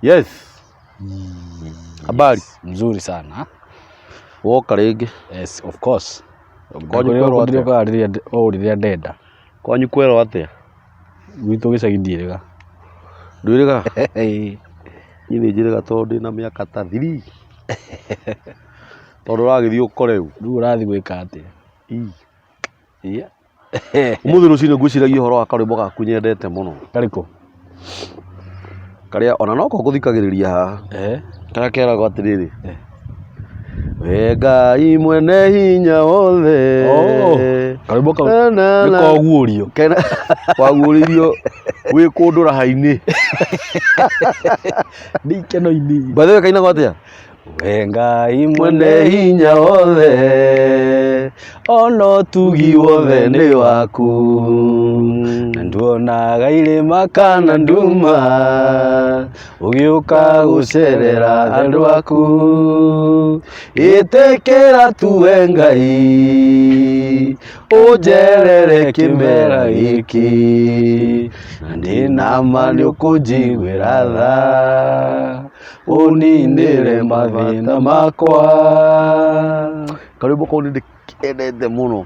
Yes. Habari. Yes, mzuri sana. Woka rĩngĩ. Yes, of course. Kwanyu kwerwo atĩa? Ndĩrĩũkaga rĩrĩa o rĩrĩa ndenda. Kwanyu kwerwo atĩa? Gwitũ gĩcagi ndiĩrĩga. Ndwĩrĩga? Niĩ nĩ njĩrĩga tondũ ndĩna mĩaka ta 3. Tondũ ũragĩthiĩ ũkore ũ? Rĩu ũrathiĩ gwĩka atĩa? Yeah. Ũmũthĩ rũcinĩ ngwĩciragia ũhoro wa karwĩmbo gaku nyendete mũno. Karĩkũ? Karĩa ona noko ngũthikagĩrĩria haha. Eh. Karĩa keragwo atĩrĩrĩ. Eh. We Ngai mwene hinya wothe. Oh, karwĩmbo kau Na, na, nĩ na. koguũrio. Kena waguũrĩirio wĩ kũndũ raha-inĩ. Nĩ ikeno-inĩ. By the way kainagwo atĩa? We Ngai Mwene hinya wothe ona ũtugi wothe nĩ waku. Na nduonaga irĩma kana nduma ũgĩũka gũcerera andũ aku. Ĩtĩkĩra tuwe Ngai ũnjerere kĩmera gĩkĩ na ndĩna ma nĩ ũkũnjiguĩra tha ũninĩre mathĩna makwa. Karwĩmbo kau nĩ ndĩkendete mũno.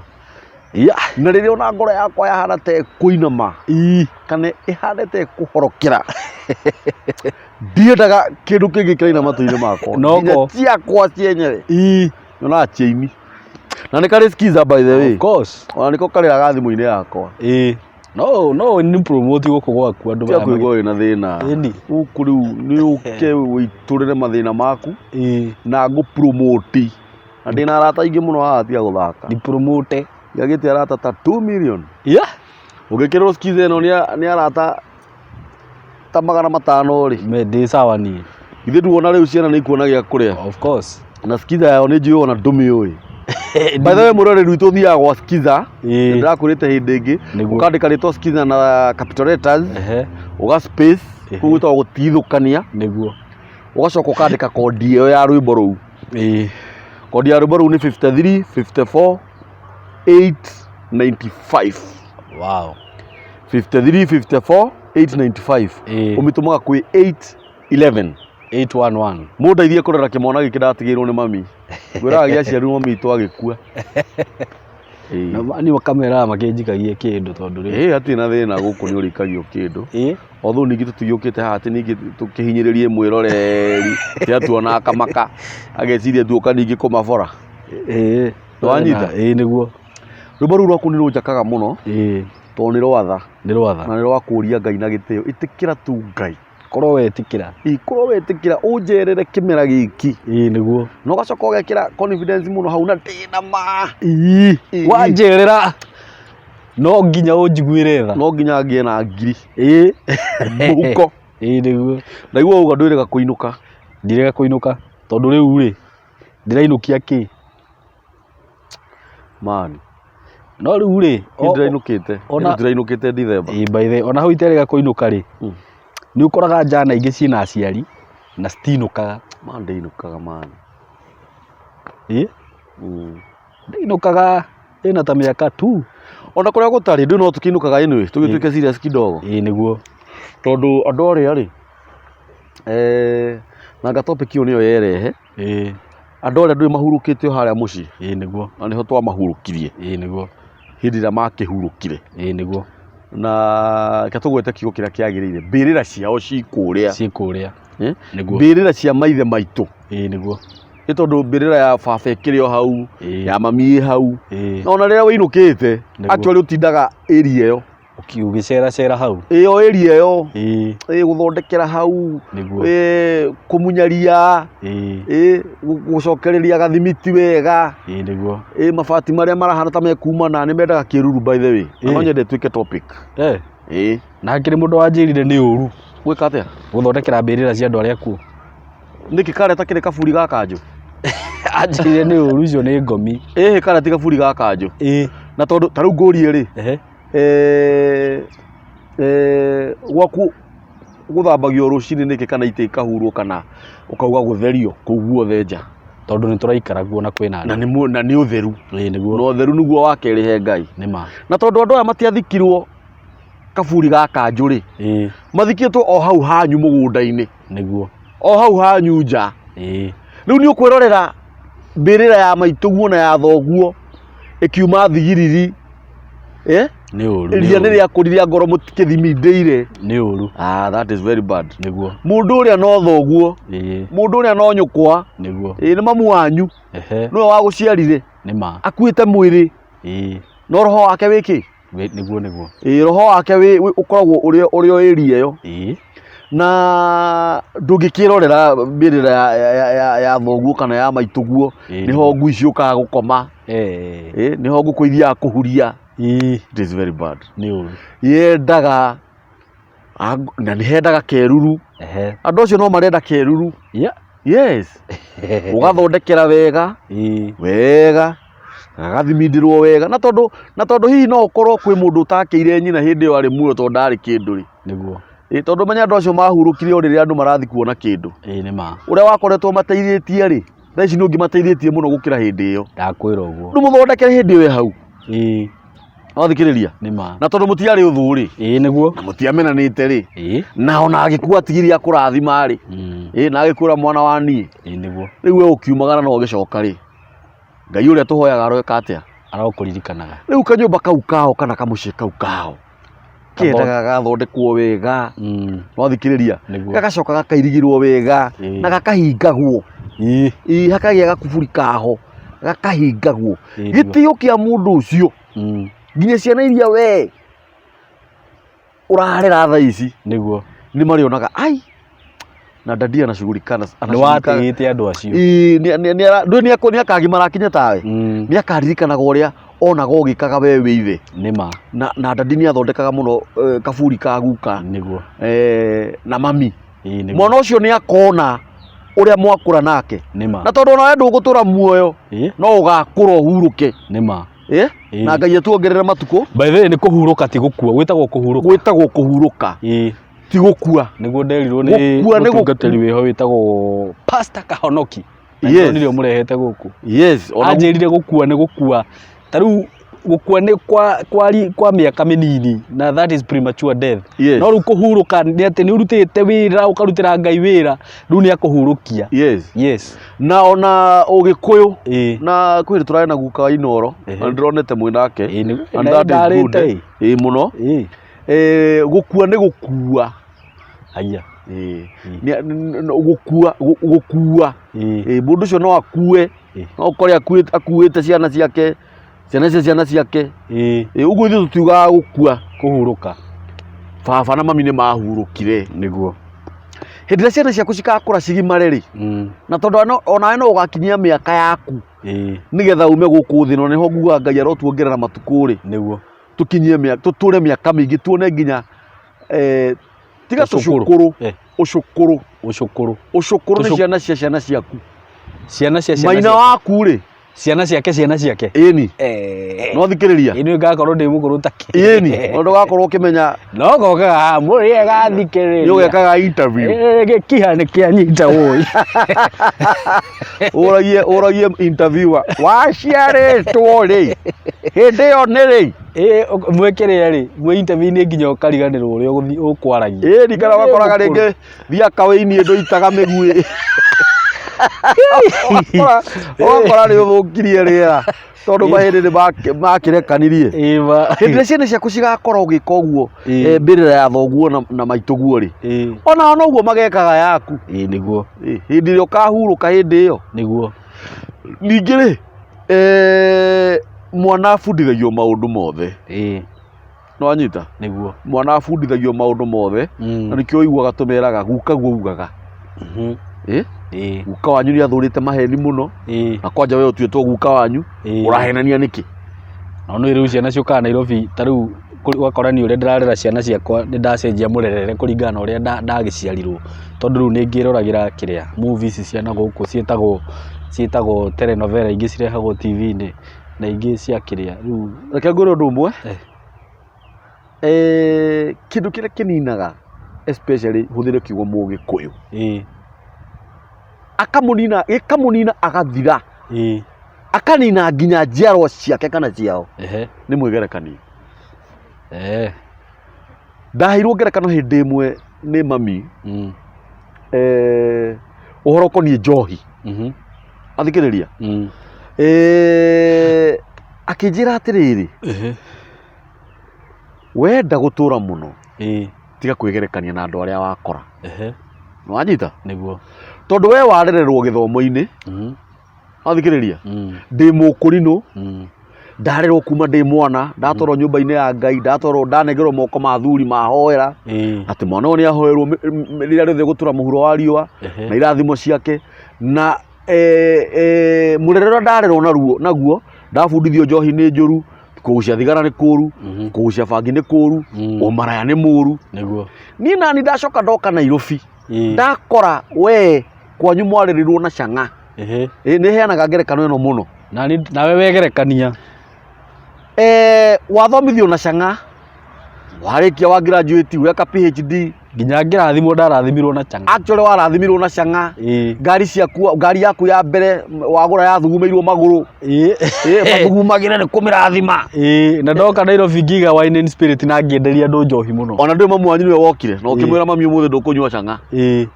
Yeah. Na rĩrĩa ona ngoro yakwa yahana ta ĩkũinama kana ĩhane ta ĩkũhorokera ndiendaga kĩndũ kĩngĩ kĩraina matũ-inĩ makwa Noko. nginya ciakwa cienyewe Ii. nyonaga ciaini na nĩ karĩ skiza by the way Of course. ona nĩko karĩraga thimũ-inĩ yakwa Ĩĩ. No no nĩ promote gũkũ gwaku andũ tia kũigua wĩna thĩna Ĩni. gũkũ rĩu nĩ ũke wĩitũrĩre mathĩna maku Ĩĩ. na ngũ promote na ndĩna arata aingĩ mũno haha tiga gũthaka Ni promote. ngagĩte arata ta 2 million Yeah. ũngĩkĩrwo skiza ĩno nĩ arata ta 500 rĩ Me ndĩ sawa niĩ. Githĩ nduona rĩu ciana nĩ ikuona gĩa kũrĩa Of course. na skiza yao nĩ njũĩ ona ndũmĩũĩ. By the way mũroreri witũ ũthiaga gwa skiza Ĩĩ. ndĩrakwĩrĩte hĩndĩ ĩngĩ Nĩguo. ũkandĩka rĩtwa skiza na capital letters Ehe. ũga space Ehe. kũu gwĩtagwo gũtigithũkania Nĩguo. ũgacoka ũkandĩka kondi ĩyo ya rwĩmbo rũu. Ĩĩ. Kondi ya rwĩmbo rũu nĩ 53 54 895. Wow. 53 54 895. Ĩĩ. Ũmĩtũmaga kwĩ 811. 811. Mũndeithie kũrera kĩmwana gĩkĩ ndatigĩirwo nĩ mami. Ngwĩraga gĩaciarirwo mami witũ agĩkua. Ĩĩ. Na niĩ kameraga makĩnjikagia kĩndũ tondũ rĩu. Ĩĩ hatirĩ na thĩna gũkũ nĩ ũrĩikagio kĩndũ. Ĩĩ. Although ningĩ tũtigĩũkĩte haha atĩ ningĩ tũkĩhinyĩrĩrie mwĩroreri atĩ atuona akamaka ageciria tuoka ningĩ kũmabora. Ĩĩ. Nĩwanyita? Ĩĩ nĩguo. Rwĩmbo rũu rwaku nĩ rũnjakaga mũno Ĩĩ. tondũ nĩ rwatha Nĩ rwatha. na nĩ rwa kũria Ngai na gĩtĩo. Ĩtĩkĩra tu Ngai. Korwo wetĩkĩra. Ĩ korwo wetĩkĩra ũnjerere kĩmera gĩkĩ. Ĩĩ nĩguo. Na ũgacoka ũgekĩra confidence mũno hau na ndĩna ma. Ĩĩ. Ĩĩ. Wanjerera no nginya ũnjiguĩre tha. No nginya ngĩe na ngiri Ĩĩ. mũhuko. Ĩĩ nĩguo. Ndaigua wauga ndwĩrĩga kũinũka. Ndirĩga kũinũka tondũ rĩu rĩ ndĩrainũkia kĩ? Man. No rĩu rĩ Niĩ ndĩrainũkĩte. ona- Niĩ ndĩrainũkĩte December. Ĩĩ by the way, ona hau iterĩga kũinũka rĩ nĩ ũkoraga njana ingĩ ciĩna aciari na citinũkaga. Man ndĩinũkaga man. Ĩĩ ndĩinũkaga ĩna ta mĩaka tu. Ona kũrĩa gũtarĩ ndũ no tũkĩinũkaga anyway tũgĩtuĩke serious kidogo. Ĩĩ nĩguo. Tondũ andũ arĩa rĩ eh, nanga topic ĩyo nĩyo yerehe. Ĩĩ. Andũ arĩa ndũĩ mahurũkĩte o harĩa mũciĩ. Ĩĩ nĩguo. Na nĩho twamahurũkirie. Ĩĩ nĩguo. Hĩndĩ ĩrĩa makĩhurũkire. Ĩĩ nĩguo. Na reke tũgwete kiugo kĩrĩa kĩagĩrĩire. Mbĩrĩra ciao ci kũrĩa. Ciĩ kũrĩa. Eh? Nĩguo. Mbĩrĩra cia maithe maitũ. Ĩĩ nĩguo. Nĩ tondũ mbĩrĩra ya baba ĩkĩrĩ o hau, Ĩĩ. ya mami ĩ hau. Ĩĩ. Na ona rĩrĩa wĩinũkĩte, Nĩguo. actually ũtindaga area ĩyo. Ũgĩceracera hau. Ĩyo area ĩyo. Ĩĩ. Ĩĩ gũthondekera hau. Nĩguo. Ĩĩ kũmunya ria. Ĩĩ. Ĩĩ gũcokereria gathimiti wega. Ĩĩ nĩguo. Ĩĩ mabati marĩa marahana ta mekumana nĩ mendaga kĩruru by the way. Na no Ĩĩ. nyende ĩtuĩke topic. Eh. Ĩĩ. Na hakĩrĩ mũndũ wanjĩrire nĩ ũru. Gwĩka atĩa? Gũthondekera mbĩrĩra cia andũ arĩa akuũ. Nĩkĩ karĩa takĩrĩ kaburi ga kanjũ? Anjĩrire nĩ ũru icio nĩ ngomi. Ĩhĩ karĩa ti kaburi ga kanjũ. Ĩĩ. Na tondũ ta rĩu ngũrie rĩ, Ehe. eh, eh, gwaku gũthambagio rũcinĩ nĩkĩ kana itĩ ikahurwo kana ũkauga gũtherio kũu guothe nja? Tondũ nĩ tũraikara kuo na kwĩna Na andũ. nĩ na nĩ ũtheru. Ĩĩ nĩguo. Na ũtheru nĩguo wa kerĩ he Ngai. Nĩ ma. Na tondũ andũ aya matiathikirwo kaburi ga kanjũ rĩ, mathikĩtwo o hau hanyu mũgũnda-inĩ, o hau hanyu nja. Rĩu nĩ ũkwĩrorera mbĩrĩra ya maitũguo na ya thoguo ĩkiuma thigiriri, eh? Nĩ ũru. Nĩ Ria nĩ ũru. rĩakũri rĩa ngoro mũtikĩthimindĩire. Nĩ ũru. Ah, that is very bad. Mũndũ ũrĩa no thoguo, mũndũ ũrĩa no nyũkwa, ĩ nĩ mamu wanyu, nĩwe wagũciarire, Nĩ ma. Akuĩte mwĩrĩ, no roho wake wĩ kĩ? Nĩguo. Ĩ roho wake ũkoragwo ũrĩ o area ĩyo. Na ndũngĩkĩrorera mbĩrĩra ya thoguo kana ya maitũguo, nĩho ngui ciũkaga gũkoma, ĩ nĩho ngũkũ ithiaga kũhuria. It is very bad. Nĩ ũru. Yendaga na nĩ hendaga keruru. Andũ acio no marenda keruru. Yes, ũgathondekera wega wega, gagathimindĩrwo wega, na tondũ hihi no ũkorwo kwĩ mũndũ ũtakĩire nyina hĩndĩ ĩyo arĩ muoyo tondũ ndarĩ kĩndũ rĩ. Ĩ tondũ menya andũ acio mahurũkire o rĩrĩa andũ marathiĩ kuona kĩndũ. Ĩĩ, nĩ ma. Ũrĩa wakoretwo mateithĩtie rĩ, thaa ici nĩ ũngĩ mateithĩtie mũno gũkĩra hĩndĩ ĩyo. Ndakwĩra ũguo. Ndũmũthondekere hĩndĩ ĩyo ĩ hau. Wathikĩrĩria? Nĩ ma. Na tondũ mũtiarĩ ũthũ rĩ, Ĩĩ, nĩguo. na mũtiamenanĩte rĩ, na ona agĩkua atigire akũrathima rĩ, ĩ na agĩkwĩra mwana wa niĩ, Ĩĩ, nĩguo. Rĩu we ũkiumagara na ũgĩcoka rĩ, Ngai ũrĩa tũhoyaga aroeka atĩa? Arokũririkanaga. Rĩu kanyũmba kau kao kana kamũciĩ kau kao kendaga gathondekwo wega. Wathikĩrĩria? Gagacoka gakairigirwo wega na gakahingagwo. Ĩ hakagĩa gakuburi kaho gakahingagwo. Gĩtĩo kĩa mũndũ ũcio, nginya ciana iria we ũrarera thaa ici, nĩ marĩonaga ai na dadi anashughulika Nĩ watĩĩte andũ acio. Ĩĩ, ndũĩ nĩ akagimara akinye tawe, nĩ akaririkanaga ũrĩa onaga ũgĩkaga we wĩ ithe. Nĩ ma. Na dadi nĩ athondekaga mũno kaburi ka guka na mami. Ĩĩ, nĩguo. Mwana ũcio nĩ akona ũrĩa mwakũra nake. Nĩ ma. Na tondũ onawe ndũgũtũra muoyo, no ũgakũra ũhurũke. Nĩ ma. Eh? Na Ngai atuongerere matukũ. By the way, nĩ kũhurũka ti gũkua, gwĩtagwo kũhurũka. Gwĩtagwo kũhurũka, ti gũkua. Nĩguo nderirwo nĩ Gũkua nĩ mũtungatĩri wĩho wĩtagwo Pastor Kahonoki. Na nĩndonire ũmũrehete gũkũ. Yes, ona Anjĩrire gũkua nĩ gũkua, ta rĩu gũkua nĩ kwa mĩaka mĩnini, na that is premature death. No rĩu kũhurũka nĩ atĩ nĩ ũrutĩte wĩra, ũkarutĩra Ngai wĩra, rĩu nĩ akũhurũkia. Na ona Ũgĩkũyũ, na kwĩ hĩndĩ tũrarĩ na guka wa Inoro, na nĩndĩronete mwĩ nake. And that is good. Ndarĩte. Ĩĩ mũno. Gũkua nĩ gũkua. Haya. Ĩĩ. Gũkua, gũkua. Ĩĩ, mũndũ ũcio no akue, no ũkore akuĩte ciana ciake, ciana cia ciana ciake. Ĩĩ, ũguo ithuĩ tũtiugaga gũkua. Kũhurũka. Baba na mami nĩ mahurũkire. Hĩndĩ ĩrĩa ciana ciaku cigakũra cigimare rĩ, na tondũ onawe no ũgakinyia mĩaka yaku nĩgetha ume gũkũ thĩ, no nĩho ngugaga Ngai arotuongerera matukũ rĩ, tũkinyie mĩaka, tũtũre mĩaka mĩingĩ, tuone nginya tiga Ũcũkũrũ. Tũcũkũrũ. Ũcũkũrũ. Ũcũkũrũ. Ũcũkũrũ nĩ ciana cia ciana ciaku. Ciana cia ciana Maina ciaku. Waku rĩ. Ciana ciake ciana ciake. Ĩni. No thikĩrĩria. Ĩĩ, nĩ ngakorwo ndĩ mũkũrũ take. Ĩni, no ndũgakorwo ũkĩmenya. No gokaga haha mũrĩ ega thikĩrĩria. Nĩ ũgekaga interview. Gĩkiha nĩ kĩanyita ũĩ. Ũragie interviewer waciarĩtwo rĩ, hĩndĩ ĩyo nĩ rĩ? Ĩĩ, mwĩkĩrĩre rĩ, mwĩ interview-inĩ nginya ũkariganĩrwo ũrĩa ũgũthiĩ ũkwaragia. Ĩni, kana ũgakoraga rĩngĩ thiaka wĩiniĩ ndũitaga mĩguĩ, ũgakora nĩ ũthũkirie rĩera tondũ mahĩndĩ nĩ makĩrekanirie. Ĩĩ ma. Hĩndĩ ĩrĩa ciana ciaku cigakorwo ũgĩka ũguo, mbĩrĩra ya thoguo na maitũguo rĩ, onao noguo magekaga yaku. Ĩĩ, nĩguo. Hĩndĩ ĩrĩa ũkahurũka hĩndĩ ĩyo. Ningĩ rĩ, mwana abundithagio maũndũ mothe. Nĩwanyita? Mwana abundithagio maũndũ mothe, na nĩkĩo ũiguaga tũmeraga guka guo ugaga. Ĩ? Guka wanyu nĩ athũrĩte maheni mũno, na kwanja we ũtuĩtwo guka wanyu, ũrahenania nĩkĩ? No nĩ rĩu ciana ciũkaga Nairobi, ta rĩu ũgakora niĩ ũrĩa ndĩrarera ciana ciakwa nĩ ndacenjia mũrerere kũringana na ũrĩa ndagĩciarirwo, tondũ rĩu nĩ ngĩroragĩra kĩrĩa movie ici cia nagũkũ ciĩtagwo telenovela, ingĩ cirehagwo TV-inĩ na ingĩ cia kĩrĩa rĩu. Reke ngwĩre ũndũ ũmwe. Kĩndũ kĩrĩa kĩninaga, especially hũthĩre kiugo Mũgĩkũyũ, akamũnina, gĩkamũnina agathira, akanina nginya njiarwa ciake kana ciao, nĩ mwĩgerekanio. Ndaheirwo ngerekano hĩndĩ ĩmwe nĩ mami ũhoro ũkoniĩ njohi. Athikĩrĩria. Akĩnjĩra atĩrĩrĩ, wenda gũtũra mũno tiga kwĩgerekania na andũ arĩa wakora. Nĩwanyita? Nĩguo. Tondũ we warererwo gĩthomo-inĩ, wathikĩrĩria, ndĩ mũkũrinũ, ndarerwo kuma ndĩ mwana, ndatwarwo nyũmba-inĩ ya Ngai, ndatwarwo ndanengerwo moko ma athuri mahoera, atĩ mwana ũyũ nĩ ahoerwo rĩrĩa rĩothe gũtũra mũhuro wa riũa, na irathimo ciake, na mũrerere ũrĩa ndarerwo naguo, ndabundithio njohi nĩ njũru, kũgucia thigara nĩ kũru, kũgucia bangi nĩ kũru, ũmaraya nĩ mũru. Nĩguo. Niĩ nani ndacoka ndoka Nairobi, ndakora we kwanyu mwarĩrĩirwo na cang'a. Nĩ heanaga ngerekano ĩno mũno. Nawe wegerekania. Wathomithio na cang'a, warĩkia wa graduate, weka PhD. Nginya ngĩrathimwo ndarathimirwo na chang'a. Actually warathimirwo na chang'a. Ngari ciaku, ngari yaku ya mbere wagũra yathugumĩirwo magũrũ. Mathugumagĩre nĩ kũmĩrathima. Na ndoka Nairobi ngiga wine and spirit na ngĩenderia andũ njohi mũno. Ona ndũĩ mamu wanyu nĩwe wokire na ũkĩmwĩra mami ũmũthĩ ndũkũnyua chang'a.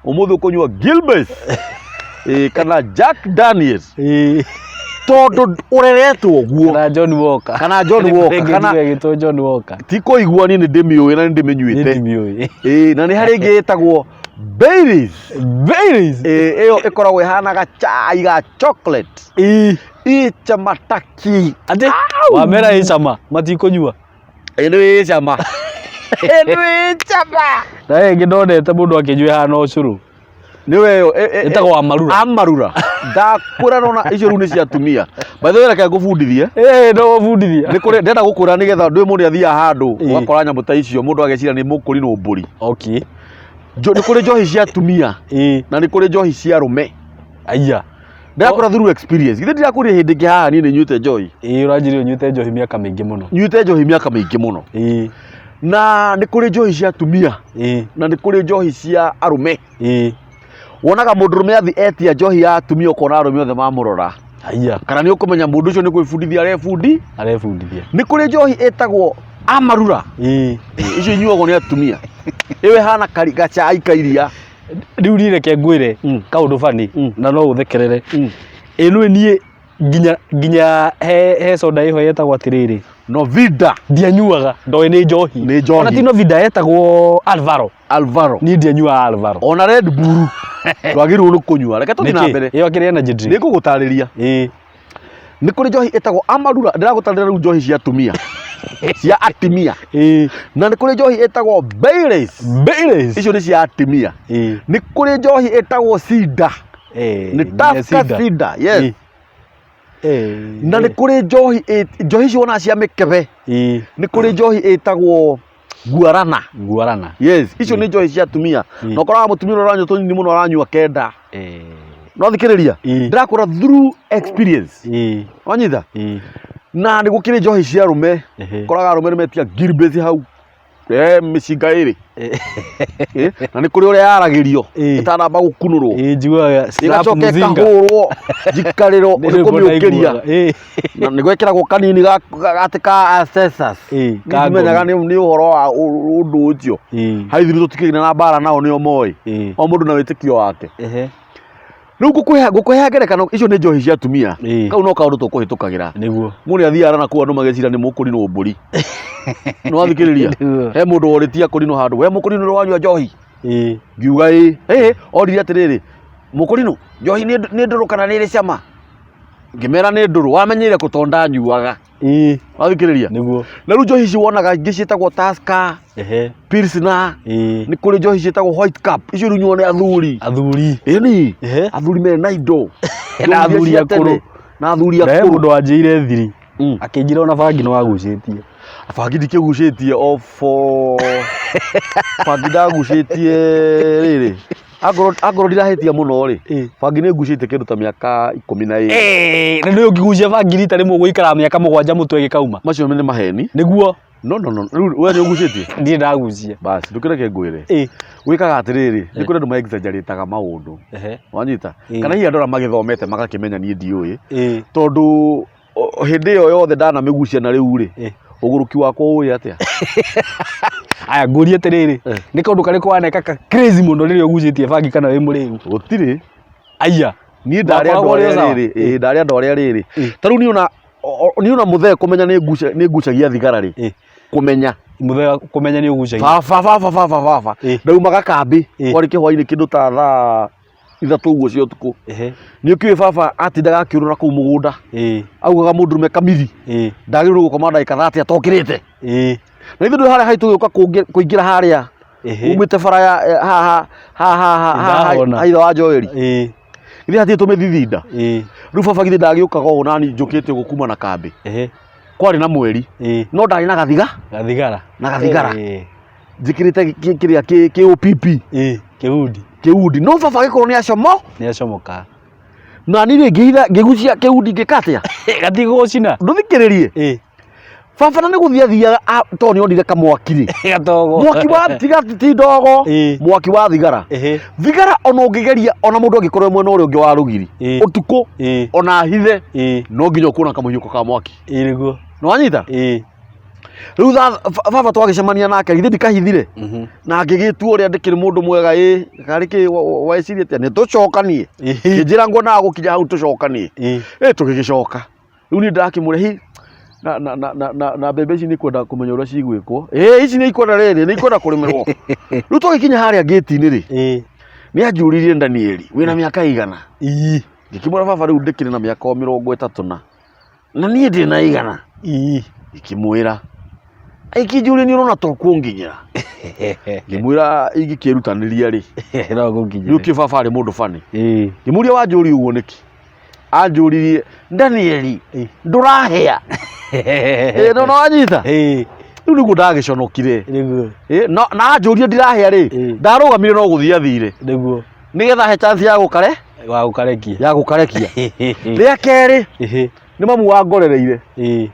Ũmũthĩ ũkũnyua Gilbey's. Kana Jack Daniels. Tondũ ũreretwo ũguo. Kana John Walker. Kana John Walker. Kana ĩgĩtwo John Walker. Ti kũigua niĩ nĩ ndĩmĩũĩ na nĩ ndĩmĩnyuĩte. Nĩ ndĩmĩũĩ. Na nĩ harĩ ĩngĩ ĩtagwo Baileys. Baileys. Ĩyo ĩkoragwo ĩhana gacai ga chocolate. Ĩ cama ta kĩ. Atĩ wamera ĩ cama matikũnyua. Ĩ nĩ ĩ cama. Ĩ nĩ ĩ cama. Na ĩngĩ ndonete mũndũ akĩnyua ĩhana ũcũrũ. Nĩwe ĩyo Ĩtagwo amarura. Amarura. Ndakwĩra nona icio rĩu nĩ cia atumia. By the way reke ngũbundithie. No ũbundithie. Nĩ kũrĩ ndĩrenda gũkwĩra nĩgetha ndũĩ mũndũ athiaga handũ ũgakora nyamũ ta icio mũndũ ageciria nĩ mũkũrinũ mbũri. Nĩ kũrĩ njohi cia atumia na nĩ kũrĩ njohi cia arũme. Aya. Ndĩrakwĩra through experience. Githĩ ndirakwĩrire hĩndĩ ĩngĩ haha niĩ nĩ nyuĩte njohi. Ũranjĩrire ũnyuĩte njohi mĩaka mĩingĩ mũno. Nyuĩte njohi mĩaka mĩingĩ mũno. Na nĩ kũrĩ njohi cia atumia na nĩ kũrĩ njohi cia arũme. Wonaga mũndũrũme athi etia njohi ya atumia ũkona arũme othe mamũrora. Aya. Kana nĩ ũkũmenya mũndũ ũcio nĩ gwĩbundithia arebundi. Arebundithia. Nĩ kũrĩ njohi ĩtagwo amarura. Icio inyuagwo nĩ atumia. Ĩyo ĩhana gacai ka iria. Rĩu niĩ reke ngwĩre kaũndũ bani na no ũthekerere. Ĩ nĩ niĩ nginya he soda ĩho yetagwo atĩrĩrĩ. Novida. Ndianyuaga ndoĩ nĩ njohi. Nĩ njohi. Ona ti Novida yetagwo Alvaro. Alvaro. Niĩ ndianyuaga Alvaro. Ona Red Bull. Ndwagĩrĩirwo nĩ kũnyua. Reke tũthiĩ na mbere. Ĩyo akĩrĩ energy drink. Nĩ ngũgũtarĩria. Nĩ kũrĩ njohi ĩtagwo Amarura. Ndĩragũtarĩria rĩu njohi cia atumia. Cia atimia. Na nĩ kũrĩ njohi ĩtagwo Baileys. Baileys. Icio nĩ cia atimia. Nĩ kũrĩ njohi ĩtagwo Cider. Nĩ Tusker Cider. Yes. Na nĩ kũrĩ njohi njohi icio wonaga cia mĩkebe. Nĩ kũrĩ njohi ĩtagwo Guarana. Guarana. Yes, icio nĩ njohi cia atumia. Na ũkoraga mũtumia ũrĩa ũranyua tũnini mũno aranyua kenda. No thikĩrĩria, ndĩrakwĩra through experience. Wanyita? Na nĩ gũkĩrĩ njohi cia arũme. Ũkoraga arũme nĩ metia Gilbey's hau. Mĩcinga ĩrĩ. Na nĩ kũrĩ ũrĩa yaragĩrio ĩtanamba gũkunũrwo. Njiguaga slap Ĩgacoka mũcinga. ĩkahũrwo njikarĩro Nĩ nĩ rwĩmbo kũmĩũkĩria. ndaiguaga. Na nĩ gwekĩragwo kanini atĩ ka ancestors. Ka Ndimenyaga ngoni. nĩ ũhoro wa ũndũ ũcio. Harĩ ithuĩ tũtikĩgĩa na mbara nao nĩo moĩ. O mũndũ na wĩtĩkio wake. Rĩu ngũkũhe ngerekano icio nĩ njohi cia atumia. Kau no kaũndũ tũkũhĩtũkagĩra. Nĩguo. Mũndũ athiaga na kũu andũ mageciria nĩ mũkũrinũ mbũri. Nĩ wathikĩrĩria? Nĩguo. He mũndũ worĩtie akũrinũ handũ, we mũkũrinũ nĩ wanyua njohi? Ngiuga ĩĩ. Oririe atĩrĩrĩ, mũkũrinũ, njohi nĩ ndũrũ kana nĩ ĩrĩ cama? Ngĩmera nĩ ndũrũ, wamenyeire kũ tondũ ndanyuaga. Wathikĩrĩria? Nĩguo. Na rĩu njohi ici wonaga ingĩ ciĩtagwo Tusker, Pilsner, nĩ kũrĩ njohi ciĩtagwo White Cap, icio rĩu inyuagwo nĩ athuri. Athuri. Ĩni, athuri mena indo. Na Njohi iria athuri cia tene. akũrũ. Na athuri Na he akũrũ. mũndũ wanjĩire thiri. Akĩnjĩra ona bangi nĩ wagucĩtie. Bangi ndikĩgucĩtie o for bangi ndagucĩtie rĩrĩ. Angorwo ndirahĩtia mũno rĩ, bangi nĩ ngucĩtie kĩndũ ta mĩaka 12. Na nĩ ũngĩgucia bangi rita rĩmwe ũgũikara mĩaka 7 mũtwe ĩgĩkauma. Macio nĩ maheni. Nĩguo. No, no, no. Rĩu we nĩ ũgucĩtie? Ndirĩ ndagucia. Basi, ndũkĩreke ngwĩre. Wĩkaga atĩrĩrĩ, nĩ kũrĩ andũ ma exaggerate-aga maũndũ. Wanyita? Kana hihi andũ arĩa magĩthomete magakĩmenya niĩ ndiũĩ. Tondũ hĩndĩ ĩyo yothe ndanamĩgucia na rĩu rĩ, Ũgũrũki wakwa ũĩ atĩa? Aya, ngũrie atĩrĩrĩ, Eh. nĩ kaũndũ karĩkũ waneka ka crazy mũno rĩrĩa ũgucĩtie bangi kana wĩ mũrĩu? Gũtirĩ. Aya. Niĩ ndarĩ andũ Wakoragwo ũrĩ arĩa o sawa? rĩrĩ, ĩĩ ndarĩ andũ arĩa rĩrĩ. Eh. Ta rĩu niĩ ona niĩ ona mũthee kũmenya nĩ ngucagia thigara rĩ, Eh. kũmenya. Mũthee kũmenya nĩ ũgucagia. Baba baba baba baba. Eh. Ndaumaga kambĩ, Eh. kwarĩ kĩhwainĩ kĩndũ ta thaa 3 ũguo cia ũtukũ. Ehe. Nĩ ũkĩũĩ baba atindaga akĩũrũra kũu mũgũnda. Ĩĩ. Augaga mũndũrũme kamiri. Ĩĩ. Ndagĩrĩirwo gũkoma ndagĩka 30 atokĩrĩte. Ĩĩ. Na ithuĩ ndũĩ harĩa haitũ gĩũka kũingĩra harĩa. Ehe. Umĩte bara ya haha haha haha Ndahona. haitha wa Joeli. Ĩĩ. Ithuĩ hatirĩ tũmĩthithinda. Ĩĩ. Rĩu baba githĩ ndagĩũkaga ũũ nani njũkĩte ũguo kuma na kambĩ. Ehe. Kwarĩ na mweri. Ĩĩ. No ndarĩ na gathiga. Gathigara. Na gathigara. Ĩĩ. Njĩkĩrĩte kĩrĩa kĩ OPP. Ĩĩ. Kĩundi. Kĩundi. No baba agĩkorwo nĩ acomo. Nĩ acomoka. Na niĩ ngĩhitha ngĩgucia kĩundi ngĩka atĩa? Gatigũcina. Ndũthikĩrĩrie. Ĩĩ. Baba na nĩ gũthiĩ athiaga tondũ nĩ onire kamwaki rĩ. Gatogo. Mwaki wa tiga ti ndogo. Ĩĩ. Mwaki wa thigara. Ehe. Thigara ona ũngĩgeria ona mũndũ angĩkorwo e mwena ũrĩa ũngĩ wa rũgiri. Ĩĩ. Ũtukũ Ĩĩ. ona ahithe Ĩĩ. no nginya ũkuona kamũhiũko ka mwaki. Ĩĩ nĩguo. Nĩ wanyita? Ĩĩ. Rĩu baba twagĩcemania nake githĩ ndikahithire? Mhm. Na ngĩgĩtua ũrĩa ndĩkĩrĩ mũndũ mwega ĩ karĩ kĩ weciria atĩa nĩ tũcokanie. Ĩĩ. Ngĩnjĩra nguonaga gũkinya hau tũcokanie. Ĩĩ. Ĩ tũgĩgĩcoka. Rĩu niĩ ndĩrakĩmũria hi na na na na na, na mbembe ici nĩ kwenda kũmenya ũrĩa cigwĩkwo. Ĩ ici nĩ ikwenda rĩrĩ nĩ ikwenda kũrĩmĩrwo. Rĩu twagĩkinya harĩa ngĩti-inĩ rĩ Ĩĩ. nĩ anjũririe Danieli wĩna mĩaka igana. Ĩĩ. Ngĩkĩmwĩra baba rĩu ndĩkĩrĩ na mĩaka o 30 na. Na niĩ ndĩ na igana. Ĩĩ. Ngĩkĩmwĩra aikĩnjũria nĩ ũrona to kũnginyĩra. Ngĩmwĩra ingĩkĩrutanĩria rĩ. No Nĩ gũkinyĩre. ũkĩ baba arĩ mũndũ bani. Ĩĩ. Ngĩmũria wanjũria ũguo nĩkĩ? Anjũririe Danieli Ĩĩ. ndũrahĩa. Ĩ no wanyita? Ĩĩ. Rĩu nĩguo ndagĩconokire. Nĩguo. Ĩ no na anjũria ndirahĩa rĩ Ĩĩ. ndarũgamire no gũthiĩ athire. Nĩguo. Nĩgetha he chance ya gũkare Wa gũkarekia. ya gũkarekia. Rĩa kerĩ Ĩhĩ. nĩ mamu wangorereire. Ĩĩ.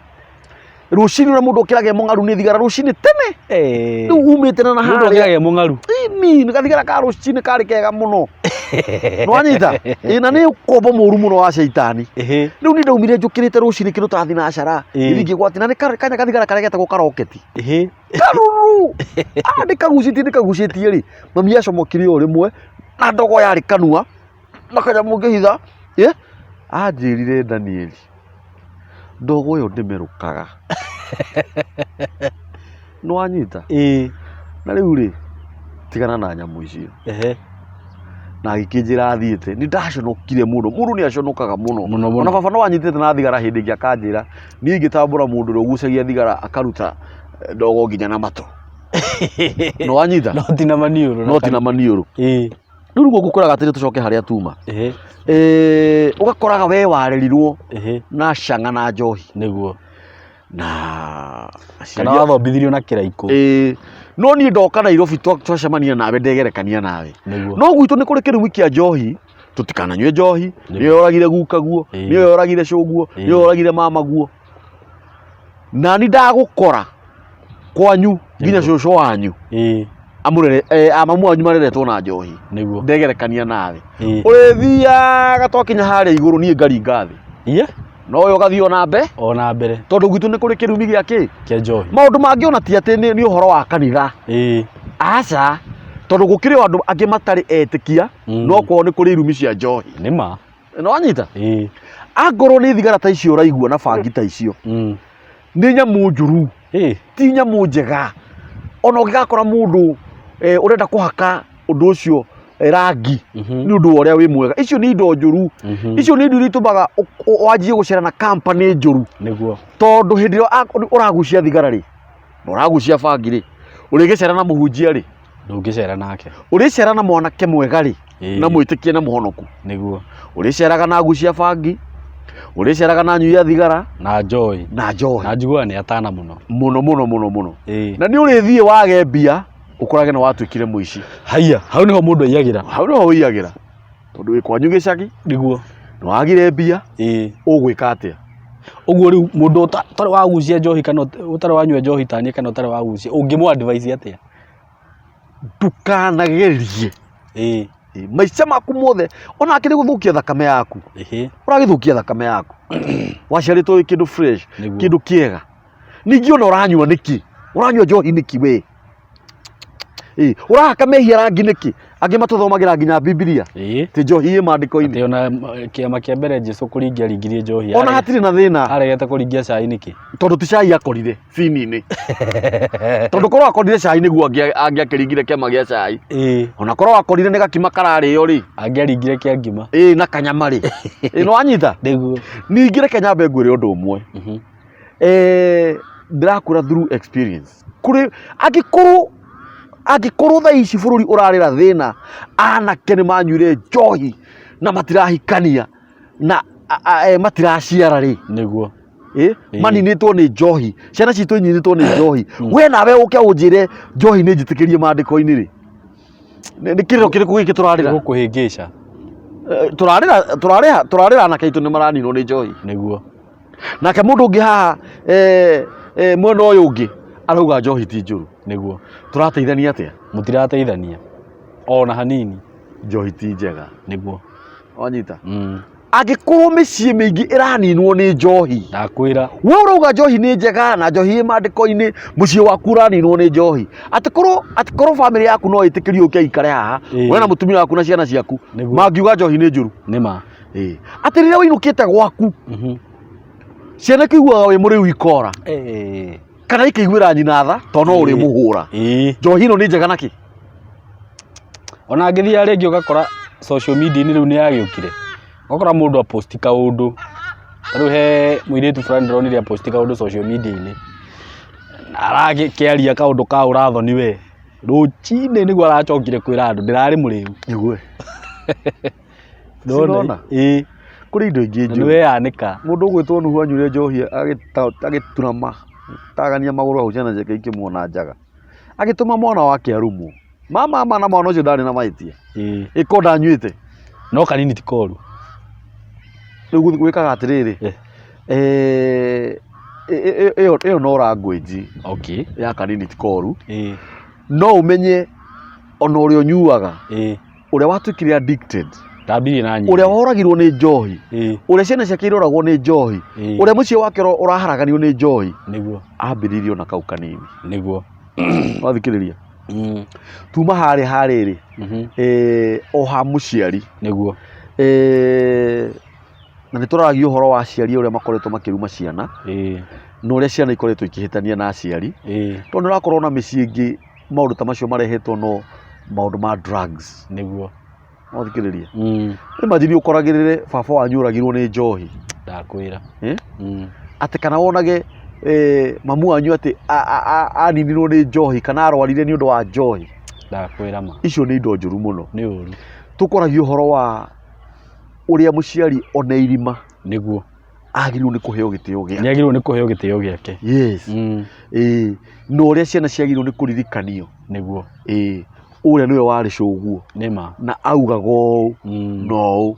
Rũcinĩ ũrĩa mũndũ ũkĩraga e mũng'aru nĩ thigara rũcinĩ tene. Ĩĩ. Rĩu umĩte na Mũndũ harĩa. ũkĩraga e mũng'aru. Ini nĩ gathigara ka rũcinĩ karĩ kega mũno. Nĩwanyita? Ĩ na nĩ ũkombo mũru mũno wa caitani. Ĩhĩ. Rĩu niĩ ndaumire njũkĩrĩte rũcinĩ kĩndũ ta thinacara. Ĩĩ. Ngĩthiĩ ngĩgwatia na nĩ kanya gathigara karĩa getagwo karoketi. Ĩhĩ. Karuru! Ah, ndĩkagucĩtie ndĩkagucĩtie rĩ. Mami acomokire o rĩmwe na ndogo yarĩ kanua na kanyamũ ngĩhitha. Ĩ anjĩrire Danieli ndogo ĩyo ndĩmerũkaga. Nĩwanyita? Ĩĩ. Na rĩu rĩ tigana na nyamũ icio. Ehe. Na agĩkĩnjĩra athiĩte nĩ ndaconokire mũno mũndũ nĩ aconokaga mũno Mũno mũno. Ona baba no anyitĩte na thigara hĩndĩ ĩngĩ akanjĩra niĩ ingĩtambũra mũndũ ũrĩa ũgucagia thigara akaruta ndogo nginya na matũ. Nĩwanyita? No ti na maniũrũ. No ti na maniũrũ. Ĩĩ. Rĩu nĩguo ngũkwĩraga atĩrĩ tũcoke harĩa tuma. Ehe. Ũgakoraga we warerirwo Ehe. na cang'a na njohi. Nĩguo. Na Kana wathomithirio na kĩraikũ. Ĩĩ. No niĩ ndoka Nairobi twacemania nawe ndegerekania nawe. Nĩguo. No gwitũ nĩ kũrĩ kĩrumi kĩa njohi tũtikananyue njohi Nĩguo. nĩyo yoragire guka guo Ĩĩ. nĩyo yoragire cũguo Ĩĩ. nĩyo yoragire mama guo. Na ni ndagũkora kwanyu nginya Nĩguo. cũcũ wanyu Ĩĩ. amũrere amamu wanyu mareretwo na njohi Nĩguo. ndegerekania nawe. Ĩĩ. Ũrĩthiaga twakinya harĩa igũrũ niĩ ngaringa thĩ. Iye. No we ũgathiĩ ona mbe Ona mbere. tondũ gwitũ nĩ kũrĩ kĩrumi gĩa kĩ Kĩa njohi. maũndũ mangĩ ona ti atĩ nĩ ũhoro wa kanitha. Ĩĩ. Aca tondũ gũkĩrĩ o andũ angĩ matarĩ etĩkia no kwao nĩ kũrĩ irumi cia njohi. Nĩ ma. Nĩ wanyita? Ĩĩ. Angorwo nĩ thigara ta icio ũraigua na bangi ta icio nĩ nyamũ njũru Ĩĩ. ti nyamũ njega. Ona ũngĩgakora mũndũ ũrenda kũhaka ũndũ ũcio rangi nĩ ũndũ wa ũrĩa wĩ mwega icio nĩ indo njũru. Icio nĩ indo iria itũmaga wanjie gũcera na company njũru. Nĩguo. Tondũ hĩndĩ ĩrĩa ũragucia thigara rĩ na ũragucia bangi rĩ ũrĩgĩcera na mũhunjia rĩ Ndũngĩcera nake. Ũrĩcera na mwanake mwega rĩ Ĩĩ. na mwĩtĩkie na mũhonoku. Nĩguo. Ũrĩceraga na agucia bangi ũrĩceraga na anyui a thigara Na njohi. na njohi. Na njiguaga nĩ atana mũno. Mũno mũno mũno mũno. Ĩĩ. Na nĩ ũrĩthiĩ wage mbia ũkorage nĩ watuĩkire mũici. Haiya, hau nĩho mũndũ aiyagĩra. Hau nĩho ũiyagĩra. Tondũ wĩ kwanyu gĩcagi. Nĩguo. Nĩ wagire mbia. Ĩĩ. Ũgwĩka atĩa? Ũguo rĩu mũndũ ũtarĩ wagucia njohi kana ũtarĩ wanyua njohi ta niĩ kana ũtarĩ wagucia, ũngĩmũ advise atĩa? Ndũkanagerie. Ĩĩ. Ĩĩ, maica maku mothe ona akĩrĩ gũthũkia thakame yaku. Ĩhĩ. Ũragĩthũkia thakame yaku. Waciarĩtwo wĩ kĩndũ fresh, Nĩguo. kĩndũ kĩega. Ningĩ ona ũranyua nĩkĩ? Ũranyua njohi nĩkĩ we? Ĩ, ũrahaka mehia rangi nĩkĩ? Angĩ matũthomagĩra nginya Bibilia. Ĩĩ. Atĩ njohi ĩ maandĩko-inĩ. Atĩ ona kĩama kĩa mbere Jesu kũringia aringirie njohi. Ona hatirĩ na thĩna. Aregete kũringia cai nĩkĩ? Tondũ ti cai akorire bini-inĩ. Tondũ korwo akorire cai nĩguo angĩakĩringire kĩama gĩa cai. Ĩĩ. Ona korwo akorire nĩ gakima kararĩo rĩ. Angĩaringire kĩa ngima. Ĩĩ na kanyama rĩ. Ĩĩ nĩ wanyita? Nĩguo. Ningĩ reke nyambe ngwĩre ũndũ ũmwe. Ndĩrakwĩra through experience. Kũrĩ angĩkorwo angĩkorwo thaa ici bũrũri ũrarĩra thĩna, anake nĩ manyuire njohi na matirahikania na matiraciara rĩ. Nĩguo. Ĩ, Ĩĩ. maninĩtwo nĩ njohi, ciana citũ ininĩtwo nĩ njohi. We nawe ũke ũnjĩre njohi nĩ njĩtĩkĩrie maandĩko-inĩ rĩ. Nĩ kĩrĩro kĩrĩkũ gĩkĩ tũrarĩra? Gũkũhĩngĩca. Tũrarĩra tũrarĩha tũrarĩra anake aitũ nĩ maraninwo nĩ njohi. Nĩguo. Nake mũndũ ũngĩ haha mwena ũyũ ũngĩ arauga njohi ti njũru. Nĩguo. Tũrateithania atĩa? Mũtirateithania ona hanini. Njohi ti njega. Nĩguo. Wanyita? Angĩkorwo mĩciĩ mĩingĩ ĩraninwo nĩ njohi. Ndakwĩra. We ũrauga njohi nĩ njega na njohi ĩ maandĩko-inĩ, mũciĩ waku ũraninwo nĩ njohi. Atĩ korwo atĩ korwo bamĩrĩ yaku no ĩtĩkĩrio ũke ikare haha, Ĩĩ. we na mũtumia waku na ciana ciaku, Nĩguo. mangiuga njohi nĩ njũru. Nĩ ma. Ĩĩ. Atĩ rĩrĩa ũinũkĩte gwaku, ciana ikĩiguaga wĩ mũrĩu ikora, kana ikaiguĩra nyina tha tondũ no ũrĩmũhũra. Njohi ĩno nĩ njega nakĩ? Ona ngĩthiaga rĩngĩ ũgakora social media -inĩ rĩu nĩ yagĩũkire, ũgakora mũndũ a post kaũndũ, ta rĩu he mũirĩtu fulani ndĩronire a post kaũndũ social media -inĩ, na aragĩkĩaria kaũndũ ka ũrathoni we, rũcinĩ nĩguo aracokire kwĩra andũ ndĩrarĩ mũrĩu. Nĩguo. Ndona? Sinona? Ĩĩ. Kũrĩ indo ingĩ Na njũru. nĩ weyanĩka. Mũndũ ũgwĩtwo Nuhu anyuire njohi agĩturama, tagania magũrũ hau ciana ciake ikĩmuona njaga. Agĩtũma mwana wake arumwo. Mama mama na mwana ũcio ndarĩ na mahĩtia. Ĩĩ. Ĩko ndanyuĩte. No kanini ti koru. Rĩu gwĩkaga atĩrĩrĩ. Ĩyo no language ya kanini ti koru. No ũmenye ona ũrĩa ũnyuaga. Ũrĩa watuĩkire addicted. Ndambirie na nyingĩ. Ũrĩa woragirwo nĩ njohi. Ũrĩa ciana ciake iroragwo nĩ njohi. Ũrĩa mũciĩ wake ũraharaganio nĩ njohi. Nĩguo. Ambĩrĩirie ona kau kanini. Nĩguo. Wathikĩrĩria. Tuma harĩa harĩrĩ. O ha mũciari. Nĩguo. Na nĩ tũraragia ũhoro wa aciari ũrĩa makoretwo makĩruma ciana. Na ũrĩa ciana ikoretwo ikĩhĩtania na aciari. Tondũ nĩ ũrakorwo na mĩciĩ ĩngĩ maũndũ ta macio marehetwo no maũndũ ma drugs. Nĩguo. Wathikĩrĩria. Imagine ũkoragĩrĩre baba wanyu ũragirwo nĩ njohi. Ndakwĩra. Atĩ kana wonage mamu wanyu atĩ aninirwo nĩ njohi kana arwarire nĩ ũndũ wa njohi. Ndakwĩra ma. Icio nĩ indo njũru mũno. Nĩ ũru. Tũkoragia ũhoro wa ũrĩa mũciari ona irima. Nĩguo. Agĩrĩirwo nĩ kũheo gĩtĩo gĩake. Nĩ agĩrĩirwo nĩ kũheo gĩtĩo gĩake. Yes. Ĩĩ. Na ũrĩa ciana ciagĩrĩirwo nĩ kũririkanio. Nĩguo. Ĩĩ. Ũrĩa nĩwe warĩ cũguo. Nĩ ma. Na augaga ũũ. Na ũũ.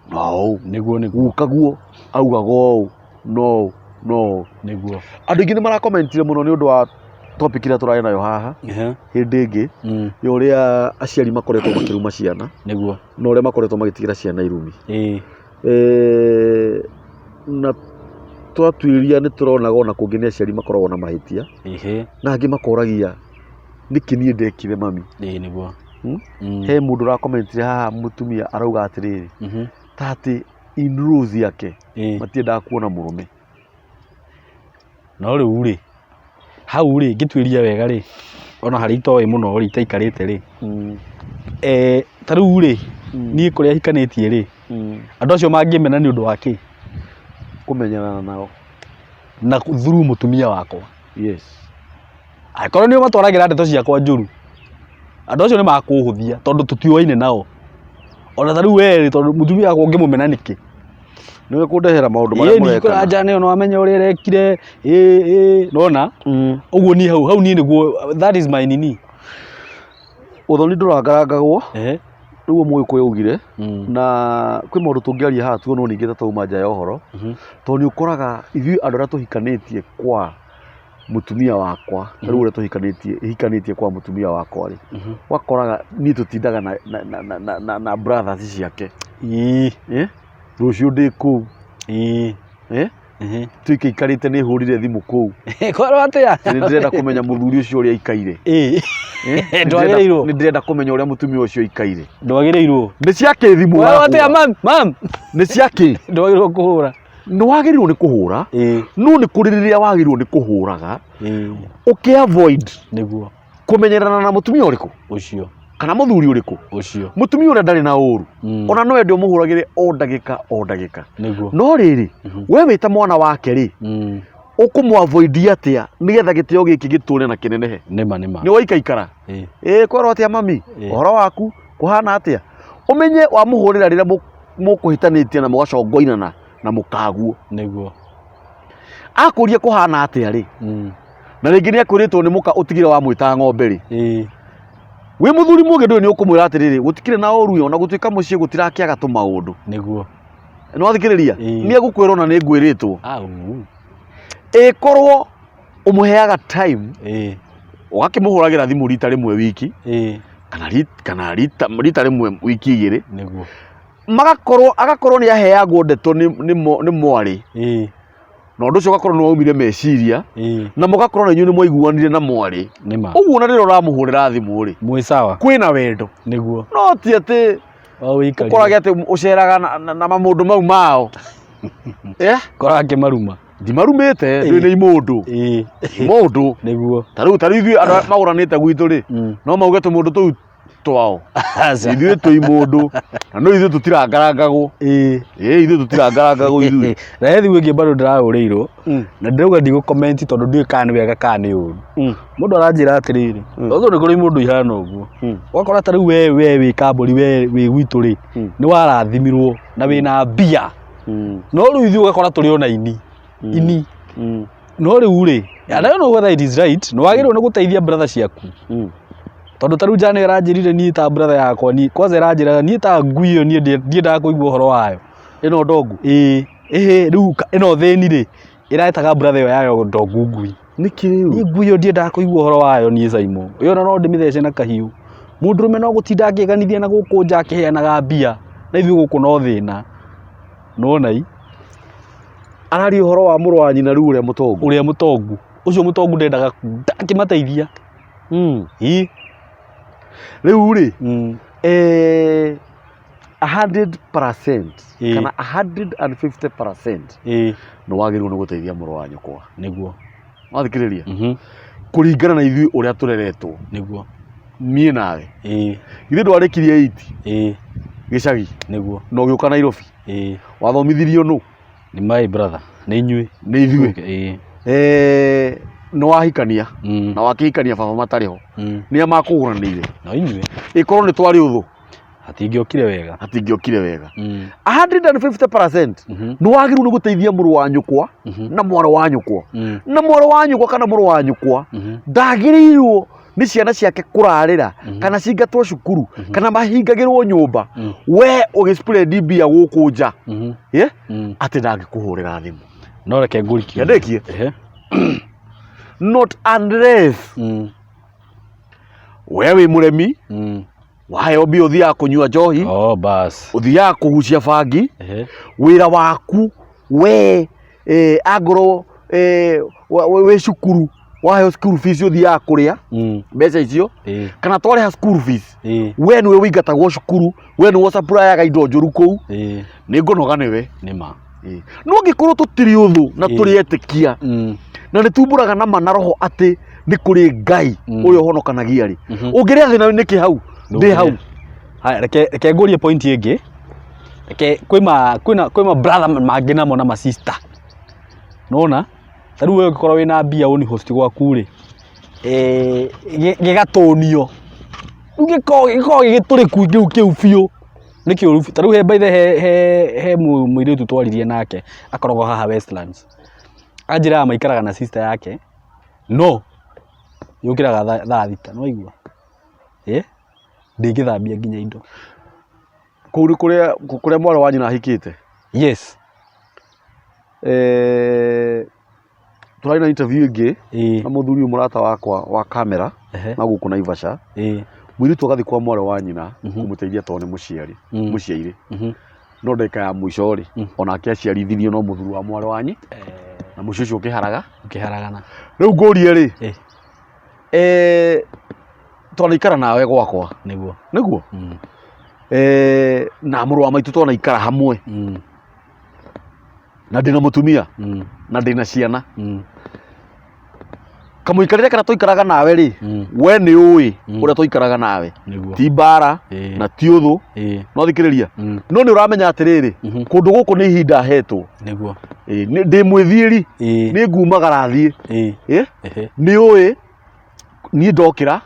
Na ũũ. Nĩguo nĩguo. Gukaguo augaga ũũ. Na ũũ. Na ũũ. Nĩguo. Andũ aingĩ nĩ marakomentire mũno nĩ ũndũ wa topic ĩrĩa tũrarĩ nayo haha. Hĩndĩ ĩngĩ. Ya ũrĩa aciari makoretwo makĩruma ciana. Nĩguo. Na ũrĩa makoretwo magĩtigĩra ciana irumi. Ĩĩ. Na twatuĩria nĩ tũronaga ona kũngĩ nĩ aciari makoragwo na mahĩtia. Na angĩ makoragia nĩkĩ niĩ ndekire mami. Ĩĩ nĩguo. He mũndũ ũrakomentire haha mũtumia arauga atĩrĩrĩ, ta atĩ in-laws yake matiendaga kuona mũrũme. No rĩu rĩ, hau rĩ ngĩtuĩria wega rĩ, ona harĩa itoĩ mũno rĩ, itaikarĩte rĩ, ta rĩu rĩ, niĩ kũrĩa hikanĩtie rĩ, andũ acio mangĩmena nĩ ũndũ wa kĩ? Kũmenyerana nao. Na through mũtumia wakwa. Yes. Angĩkorwo nĩo matwaragĩra ndeto ciakwa njũru, andũ acio nĩ makũhũthia tondũ tũtiũaine nao. Ona ta rĩu we rĩ, tondũ mũtumia wakwa ũngĩmũmena nĩkĩ? Nĩwe kũndehera maũndũ marĩa Ĩĩ mũrekana. nĩ nĩ wamenya ũrĩa arekire, ĩĩ ĩĩ, nĩwona? Ũguo niĩ hau hau niĩ nĩguo that is my nini. Ũthoni ndũrangarangagwo, nĩguo mũgĩkũyũ augire, na kwĩ maũndũ tũngĩaria haha tuonwo ningĩ ta twauma nja ya ũhoro, tondũ nĩ ũkoraga ithuĩ andũ arĩa tũhikanĩtie kwa mũtumia wakwa, ta rĩu ũrĩa tũhikanĩtie hikanĩtie kwa mũtumia wakwa rĩ, ũgakoraga niĩ tũtindaga na brothers ciake. Rũciũ ndĩ kũu. Tuĩke ikarĩte nĩ hũrire thimũ kũu. Kwarwo atĩa? Nĩ ndĩrenda kũmenya mũthuri ũcio ũrĩa aikaire. Ĩĩ. Ndwagĩrĩirwo. Nĩ ndĩrenda kũmenya ũrĩa mũtumia ũcio aikaire. Ndwagĩrĩirwo. Nĩ cia kĩ thimũ Kwarwo atĩa ũrahũra? mam? Mam. Nĩ cia kĩ? Ndwagĩrĩirwo kũhũra. Nĩ wagĩrĩirwo nĩ kũhũra. Ĩĩ. No nĩ kũrĩ rĩrĩa wagĩrĩirwo nĩ kũhũraga Ĩĩ. ũkĩ avoid Nĩguo. kũmenyerana na mũtumia ũrĩkũ Ũcio. kana mũthuri ũrĩkũ. Ũcio. Mũtumia ũrĩa ndarĩ na ũru. Ona no ende ũmũhũragĩre o ndagĩka o ndagĩka. Nĩguo. No rĩrĩ, we wĩ ta mwana wake rĩ, ũkũmũ avoid atĩa nĩgetha gĩtĩo gĩkĩ gĩtũre na kĩnenehe? Nĩma nĩma. Nĩ waikaikara. Ĩĩ. Ĩĩ kwerwo atĩa mami? Ĩĩ. Ũhoro waku kũhana atĩa? Ũmenye wamũhũrĩra rĩrĩa mũkũhĩtanĩtie na mũgacongoinana na mũkaguo. Nĩguo. Akũria kũhana atĩa rĩ? Na rĩngĩ nĩ akwĩrĩtwo nĩ mũka ũtigire wamwĩta ng'ombe rĩ. Ĩĩ. Wĩ mũthuri mũgĩ ndũĩ nĩ ũkũmwĩra atĩrĩrĩ, gũtikĩrĩ na ũru ona gũtuĩka mũciĩ gũtirakĩaga tũmaũndũ. Nĩguo. Nĩ wathikĩrĩria? Ĩĩ. Nĩ egũkwĩra ona nĩ ngwĩrĩtwo. Au. Ĩkorwo ũmũheaga time Ĩĩ. ũgakĩmũhũragĩra thimũ rita rĩmwe wiki Ĩĩ. kana rita rĩmwe wiki igĩrĩ Nĩguo. magakorwo agakorwo nĩ aheagwo ndeto nĩ mwarĩ Ĩĩ. na ũndũ ũcio ũgakorwo nĩ waumire meciria Ĩĩ. na mũgakorwo na inyuĩ nĩ mwaiguanire na mwarĩ Nĩma. ũguo na rĩrĩa ũramũhũrĩra thimũ rĩ Mwĩ sawa. kwĩna wendo Nĩguo. no ti atĩ O wĩikarire. ũkorage atĩ ũceraga na mamũndũ mau mao. Eh? Koraga akĩmaruma. Ndimarumĩte, ndũĩ nĩ imũndũ. Ĩĩ. Imũndũ. Nĩguo. Ta rĩu ithuĩ andũ arĩa magũranĩte gwitũ rĩ, no mauge tũmũndũ tũu twao. Aca. Ithuĩ twĩ imũndũ. Na no ithuĩ tũtirangarangagwo. Ĩĩ. Ĩĩ ithuĩ tũtirangarangagwo ithuĩ. Na he thimũ ĩngĩ bado ndĩrahũrĩirwo na ndĩrauga ndigũ comment tondũ ndiũĩ kana nĩ wega kana nĩ ũru. Mũndũ aranjĩra atĩrĩrĩ, tondũ nĩ kũrĩ mũndũ ihana ũguo. Ũgakora ta rĩu we we wĩ kambũri we wĩ gwitũ rĩ, nĩ warathimirwo na wĩna mbia. No rĩu ithuĩ ũgakora tũrĩ ona ini. Ini. No rĩu rĩ, and I don't know whether it is right, nĩ wagĩrĩirwo nĩ gũteithia brother ciaku. Tondũ ta rĩu jana ĩranjĩrire niĩ ta brother yakwa niĩ kwanza ĩranjĩraga niĩ ta ngui ĩyo niĩ ndiendaga kũigua ũhoro wayo. Ĩno ndongu. Ĩĩ, ĩhĩ rĩu ĩno thĩni rĩ, ĩretaga brother ĩyo yayo ndongu ngui. Nĩkĩ rĩu? Niĩ ngui ĩyo ndiendaga kũigua ũhoro wayo niĩ Saimo. Ĩyo no ndĩmĩthece na kahiũ. Mũndũrũme no gũtinda akĩganithia na gũkũ nja akĩheanaga mbia, na ithuĩ gũkũ no thĩna. Nĩwona i? Araria ũhoro wa mũrũ wa nyina rĩu ũrĩa mũtongu. Ũrĩa mũtongu. Ũcio mũtongu ndendaga ndangĩmateithia. Ĩ. Rĩu rĩ, 100% kana 150% nĩ wagĩrĩirwo nĩ gũteithia mũrũ wa nyũkwa. Nĩguo. Wathikĩrĩria? Kũringana na ithuĩ ũrĩa tũreretwo. Nĩguo. Niĩ nawe. Ĩĩ. Ithuĩ ndwarĩkirie 8 Ĩĩ. gĩcagi. Nĩguo. Na ũgĩũka Nairobi. Ĩĩ. Wathomithirio nũ? Nĩ my brother. Nĩ inyuĩ. Nĩ ithuĩ. Ĩĩ. Nĩ wahikania. Na wakĩhikania baba matarĩ ho. Nĩa makũgũranĩire? No inyuĩ. Ĩkorwo nĩ twarĩ ũthũ. Hatingĩokire wega. Hatingĩokire wega. 150% nĩ wagĩrĩirwo nĩ gũteithia mũrũ wa nyũkwa na mwarĩ wa nyũkwa. Na mwarĩ wa nyũkwa kana mũrũ wa nyũkwa ndagĩrĩirwo nĩ ciana ciake kũrarĩra kana cingatwo cukuru kana mahingagĩrwo nyũmba we ũgĩ spread mbia gũkũ nja. Yeah? Atĩ ndangĩkũhũrĩra thimũ. No reke ngũrikie. Ndĩkie? Not unless we wĩ mũremi waheo mbia ũthiaga kũnyua njohi. Oh, bas. Ũthiaga kũgucia bangi. Wĩra waku we angorwo wĩ cukuru waheo school fees ũthiaga kũrĩa mbeca icio kana twarĩha school fees we nĩwe ũingatagwo cukuru we nĩwe ũcapurayaga indo njũru kũu nĩ ngũnoga nĩwe. Nĩma. No angĩkorwo tũtirĩ ũthũ na tũrĩ etĩkia na nĩ tumbũraga na ma na roho atĩ nĩ kũrĩ Ngai ũrĩa ũhonokanagia rĩ, ũngĩrĩa thĩna nĩkĩ hau ndĩ hau. Haya, reke ngũrie point ĩngĩ. Reke kwĩ ma brother mangĩ namo na ma sister. Nĩwona? Ta rĩu we ũngĩkorwo wĩna mbia ũni host gwaku rĩ, gĩgatũnio. Rĩu gĩkoragwo gĩgĩtũrĩku kĩu kĩu biũ. Nĩ kĩũru biũ. Ta rĩu he by the way he mũirĩtu twaririe nake akoragwo haha Westlands. Anjĩraga maikaraga na sister yake no yũkĩraga thaa thita, nĩwaigua? Ndĩngĩthambia nginya indo. Kũu nĩ kũrĩa mwarĩ wa nyina ahikĩte? Yes. Tũrarĩ na interview ĩngĩ na mũthuri ũyũ mũrata wakwa wa kamera na gũkũ Naivasha. Mũirĩtu agathiĩ kwa mwarĩ wa nyina kũmũteithia tondũ nĩ mũciari, mũciairĩ. No ndagĩka ya mũico rĩ, onake aciarithirio no mũthuri wa mwarĩ wanyi na mũciĩ ũcio ũkĩharaga. Ũkĩharagana. Rĩu ngũrie rĩ, twanaikara nawe gwakwa. Nĩguo. Nĩguo? Na mũrũ wa maitũ twanaikara hamwe. Na ndĩna mũtumia. Na ndĩna ciana. Kamũikarĩre karĩa twaikaraga nawe rĩ, we nĩ ũĩ ũrĩa twaikaraga nawe. Nĩguo. Ti mbara na ti ũthũ. No thikĩrĩria. No nĩ ũramenya atĩrĩrĩ, kũndũ gũkũ nĩ ihinda hetwo. Nĩguo. Ndĩ mwĩthiĩri, nĩ ngumagara thiĩ. Nĩ ũĩ niĩ ndokĩra,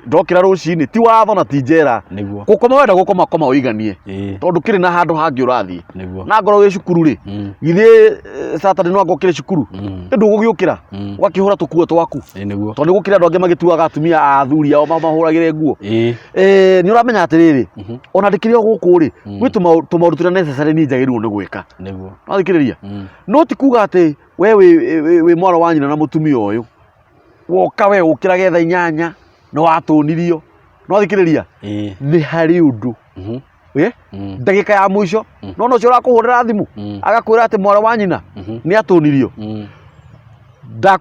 ndokĩra rũcinĩ, ti watho na ti njera. Nĩguo. Gũkoma wenda gũkoma koma ũiganie. Tondũ kĩrĩ na handũ hangĩ ũrathiĩ. Nĩguo. Na ngorwo wĩ cukuru rĩ, githĩ Saturday no anga ũkĩrĩ cukuru? Nĩ ndũgũgĩũkĩra, ũgakĩhũra tũkuo twaku. Nĩguo. Tondũ nĩ gũkĩrĩ andũ angĩ magĩtuaga atumia a athuri ao mamahũragĩre nguo. Nĩ ũramenya atĩrĩrĩ, ona ndĩkĩrĩ o gũkũ rĩ, gwĩ tũmaũndũ tũrĩa necessary niĩ njagĩrĩirwo nĩ gwĩka. Nĩguo. No thikĩrĩria. No ti kuga atĩ we wĩ mwarĩ wa nyina na mũtumia ũyũ, woka we ũkĩrage thaa 8 nĩ watũnirio. No thikĩrĩria, nĩ harĩ ũndũ. Ndagĩka ya mũico, no no ũcio ũrakũhũrĩra thimũ, agakwĩra atĩ mwarĩ wa nyina nĩ atũnirio.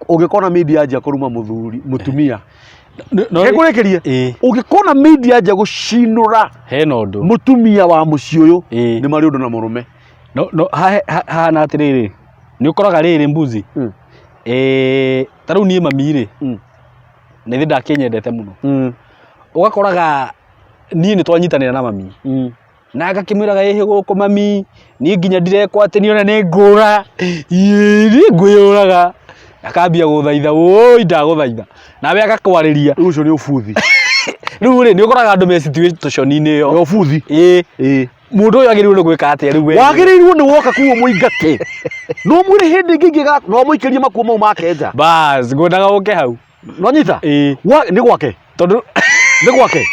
Ũngĩkona media yanjia kũruma mũthuri, mũtumia. Ngũrĩkĩrie. Ũngĩkona media yanjia gũcinũra hena ũndũ. Mũtumia wa mũciĩ ũyũ, nĩ marĩ ũndũ na mũrũme. No, no, hahana atĩrĩrĩ, nĩ ũkoraga rĩrĩ mbuzi. Ta rĩu niĩ mami rĩ, na ithe ndakĩnyendete mũno. Ũgakoraga niĩ nĩ twanyitanĩra na mami. Na ngakĩmwĩraga ĩhĩ gũkũ mami, niĩ nginya ndirekwo atĩ niĩ ona nĩ ngũra, ĩĩ niĩ ngwĩyũraga. Akambia gũthaitha, wũi ndagũthaitha. Nawe agakwarĩria. Rĩu ũcio nĩ ũbuthi. Rĩu rĩ, nĩ ũkoraga andũ me situation-inĩ ĩyo. Nĩ ũbuthi. Mũndũ ũyũ agĩrĩirwo nĩ gwĩka atĩa rĩu we? Wagĩrĩirwo nĩ woka kuo mũingate. No mwĩre hĩndĩ ĩngĩ ingĩga no mũikĩrie makuo mau make nja. Bas, ngwendaga ũke hau. Nwanyita? Nĩ gwake. Tondũ nĩ gwake.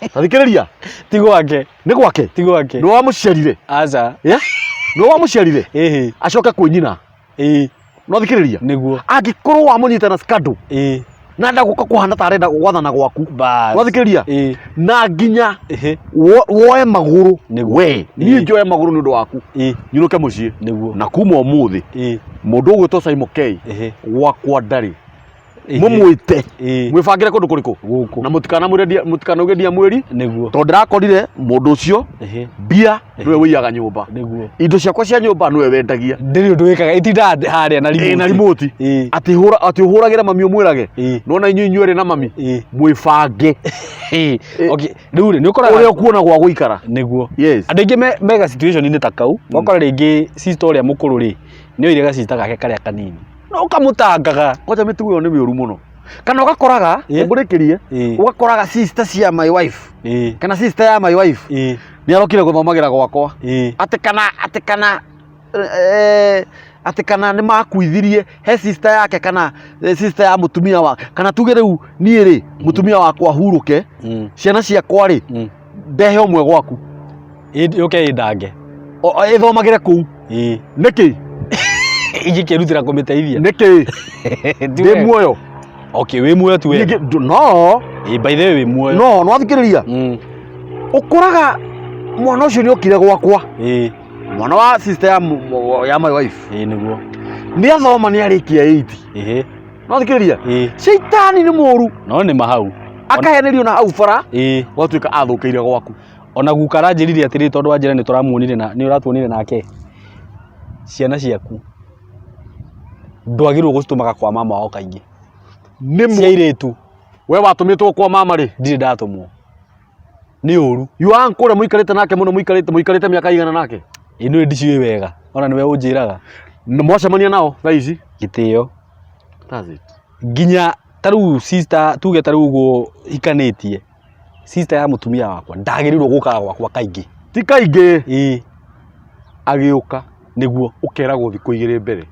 Tathikĩrĩria. Ti gwake. Nĩ gwake. Ti gwake. Nĩ wamũciarire. Aca. Nĩ wamũciarire. Acoke kwĩ nyina. No thikĩrĩria. Nĩguo. Angĩkorwo wamũnyita na scandal. Na enda gũka kũhana ta arenda gwathana gwaku. Bas. No thikĩrĩria. Na nginya woe magũrũ. Nĩguo. We, niĩ njoe magũrũ nĩ ũndũ waku. Nyinũke mũciĩ. Nĩguo. Na kuma ũmũthĩ. Mũndũ ũgwĩtwo Simon K. Gwakwa ndarĩ. Mũmwĩte. Mwĩbangĩre kũndũ kũrĩkũ? Gũkũ. Na mũtikanamwĩre mũtikanauge ndiamwĩri. Nĩguo. Tondũ ndĩrakorire mũndũ ũcio mbia nĩwe wĩiyaga nyũmba. Nĩguo. Indo ciakwa cia nyũmba nĩwe wendagia. Ndĩrĩ ũndũ wĩkaga itindaga harĩa na remote. Na remote. Atĩ hũra atĩ ũhũragĩre mami ũmwĩrage. Nona inyuĩ inyuerĩ na mami. Mwĩbange. Okay, rĩu rĩ nĩ ũkoraga ũrĩa ũkuona gwa gũikara. Nĩguo. Yes. Andũ aingĩ mega situation-inĩ ta kau, ũgakora rĩngĩ sister ũrĩa mũkũrũ rĩ, nĩ oire gacista gake karĩa kanini. No ũkamũtangaga. Kwanja mĩtugo ĩyo nĩ mĩũru mũno. Kana ũgakoraga, ngũrĩkĩrie, ũgakoraga sister cia my wife, kana sister ya my wife, nĩ arokire gũthomagĩra gwakwa. Atĩ kana, atĩ kana, atĩ kana nĩ makuithirie he sister yake kana sister ya mũtumia wa, kana tuge rĩu niĩ rĩ, mũtumia wakwa hurũke, ciana ciakwa rĩ, ndehe ũmwe gwaku. Yũke ĩndange. Ĩthomagĩre kũu. Nĩkĩ? Ingĩkĩrutĩra kũmĩteithia. Nĩkĩ? Ndĩ muoyo. Okay, wĩ muoyo tu wega. No. By the way wĩ muoyo. No, no wathikĩrĩria. Ũkoraga mwana ũcio nĩ okire gwakwa. Mwana wa sister ya my wife. Nĩguo. Nĩ athoma nĩ arĩkia 8. No thikĩrĩria. Shaitani nĩ mũũru. No nĩ mahau. Akahenerio na hau bara. Gwatuĩka athũkĩire gwaku. Ona guka aranjĩrire atĩrĩrĩ tondũ wanjĩra nĩ tũramuonire na nĩ ũratuonire nake. Ciana ciaku ndwagĩrĩirwo gũcitũmaga kwa mama wao kaingĩ. Nĩ Cia airĩtu. We watũmĩtwo kwa mama rĩ? Ndirĩ ndatũmwo. Nĩ ũru. Your uncle ũrĩa mũikarĩte nake mũno mũikarĩte mĩaka igana nake? Ĩ nĩ ndiciũĩ wega. Ona nĩwe ũnjĩraga. Na mwacemania nao thaa ici? Gĩtĩo. That's it. Nginya ta rĩu sister tuge ta rĩu ũguo hikanĩtie. Sister ya mũtumia wakwa ndagĩrĩirwo gũkaga gwakwa kaingĩ. Ti kaingĩ. Agĩũka. Nĩguo. Ũkeragwo thikũ igĩrĩ mbere.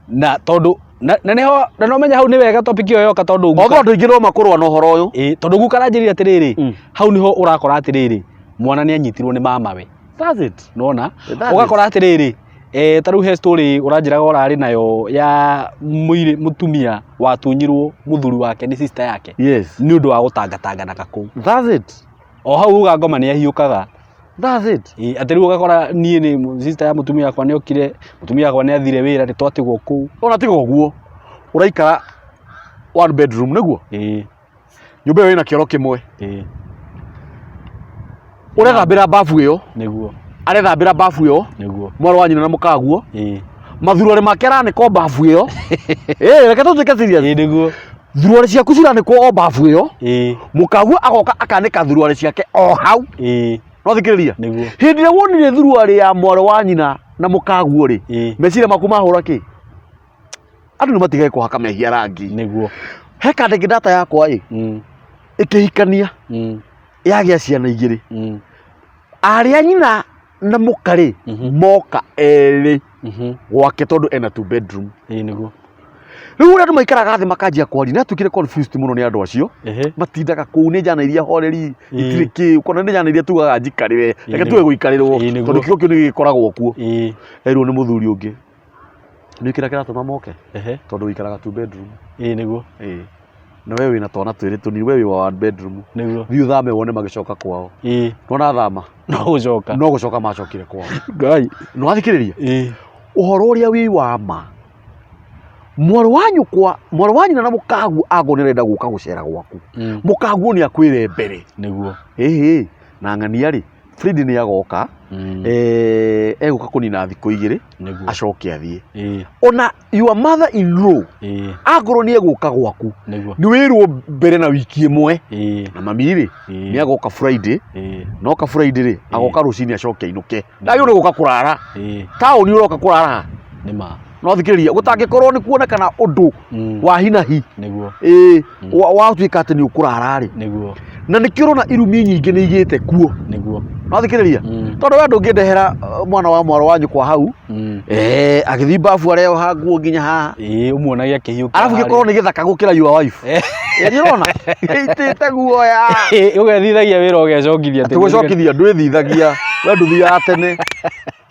Na tondũ na nĩho na no menya hau nĩ wega topic ĩyo yoka tondũ guka. Although andũ aingĩ no makũrũa na ũhoro ũyũ. Tondũ guka aranjĩrire atĩrĩrĩ, hau nĩho ũrakora atĩrĩrĩ, mwana nĩ anyitirwo nĩ mamawe. That's it. Nĩwona? That's it. Ũgakora atĩrĩrĩ, ta rĩu he story ũranjĩraga ũrarĩ nayo ya mũirĩ mũtumia watunyirwo mũthuri wake nĩ sister yake. Yes. Nĩ ũndũ wa gũtangatangana kũu. That's it. O hau uga ngoma nĩ ahiũkaga. That's it. Ĩĩ, atĩ rĩu ũgakora niĩ nĩ sister ya mũtumia wakwa nĩ okire, mũtumia wakwa nĩ athire wĩra, nĩ twatigwo kũu. Ona tiga ũguo, ũraikara one bedroom nĩguo? Ĩĩ. Nyũmba ĩyo ĩna kĩoro kĩmwe. Ĩĩ. Ũrethambĩra bafu ĩyo. Nĩguo. Arethambĩra bafu ĩyo. Nĩguo. Mwarĩ wa nyina na mũkaguo. Ĩĩ. Mathuruarĩ make aranĩka o bafu ĩyo. Ĩĩ, reke tũtuĩke serious. Ĩĩ nĩguo. Thuruarĩ ciaku ciranĩkwo o bafu ĩyo. Ĩĩ. Mũkaguo agoka akanĩka thuruarĩ ciake o hau. Ĩĩ. No thikĩrĩria. Nĩguo. Hĩndĩ ĩrĩa wonire thuruarĩ ya mwarĩ wa nyina na mũkaguo rĩ, Ĩĩ. meciria maku mahũra kĩ? Andũ nĩ matigage kũhaka mehia rangi. Nĩguo. He kandĩngĩ data yakwa ĩ, ĩkĩhikania yagĩa ciana igĩrĩ. Arĩ a nyina na mũka rĩ, moka erĩ gwake tondũ ena two bedroom. Ĩĩ nĩguo. Rĩu ũrĩa andũ maikaraga thĩ makanjia kwaria, nĩ atuĩkire confused mũno nĩ andũ acio. Matindaga kũu nĩ njana iria horeri, itirĩ kĩ, ũkona nĩ njana iria tugaga njikarĩre, reke tuge gũikarĩrwo, tondũ kĩo kĩu nĩ gĩkoragwo kuo. Erwo nĩ mũthuri ũngĩ, nĩ kĩrĩa kĩratũma moke? Tondũ ũikaraga two bedroom. Ĩĩ nĩguo. Ĩĩ. Na we wĩna twana twĩrĩ tũnini, we wĩ wa one bedroom. Nĩguo. Thiĩ ũthame wone magĩcoka kwao. Ĩĩ. Nĩwona thama? No gũcoka. No gũcoka macokire kwao. Ngai. Nĩwathikĩrĩria? Ĩĩ. Ũhoro ũrĩa wĩ wa ma, mwarĩ wa nyũkwa, mwarĩ wa nyina na mũkaguo angorwo nĩ arenda gũka gũcera gwaku, mũkaguo nĩ akwĩre mbere. Nĩguo. Ĩhĩ, na ng'ania rĩ, Fridi nĩ agoka, egũka kũnina thikũ igĩrĩ, Nĩguo. acoke athiĩ. Ĩĩ. Ona your mother in law, Ĩĩ. angorwo nĩ egũka gwaku, Nĩguo. nĩ wĩrwo mbere na wiki ĩmwe. Ĩĩ. Na mami rĩ, Ĩĩ. nĩ agoka Friday, Ĩĩ. na oka Friday rĩ, agoka rũcinĩ acoke ainũke. Ndagĩrĩirwo nĩ gũka kũrara. Ĩĩ. Taũni ũroka kũrara. Nĩ ma. No thikĩrĩria, gũtangĩkorwo nĩ kuonekana ũndũ wa hinahi. Nĩguo. Ĩĩ, watuĩka atĩ nĩ ũkũrara rĩ. Nĩguo. Na nĩkĩo ũrona irumi nyingĩ nĩ igĩte kuo. Nĩguo. No thikĩrĩria. Tondũ we ndũngĩndehera mwana wa mwarĩ wa nyũkwa hau. Agĩthiĩ babu areoha nguo nginya haha. Ĩĩ, ũmuonagia akĩhiũka. Arabu gĩkorwo nĩ gĩthaka gũkĩra your wife. Ĩĩ, nĩ ũrona? Gĩitĩte guoya. Ĩĩ, ũgethithagia wĩra ũgecokithia. Atĩ gũcokithia ndwĩthithagia. We ndũthiaga tene.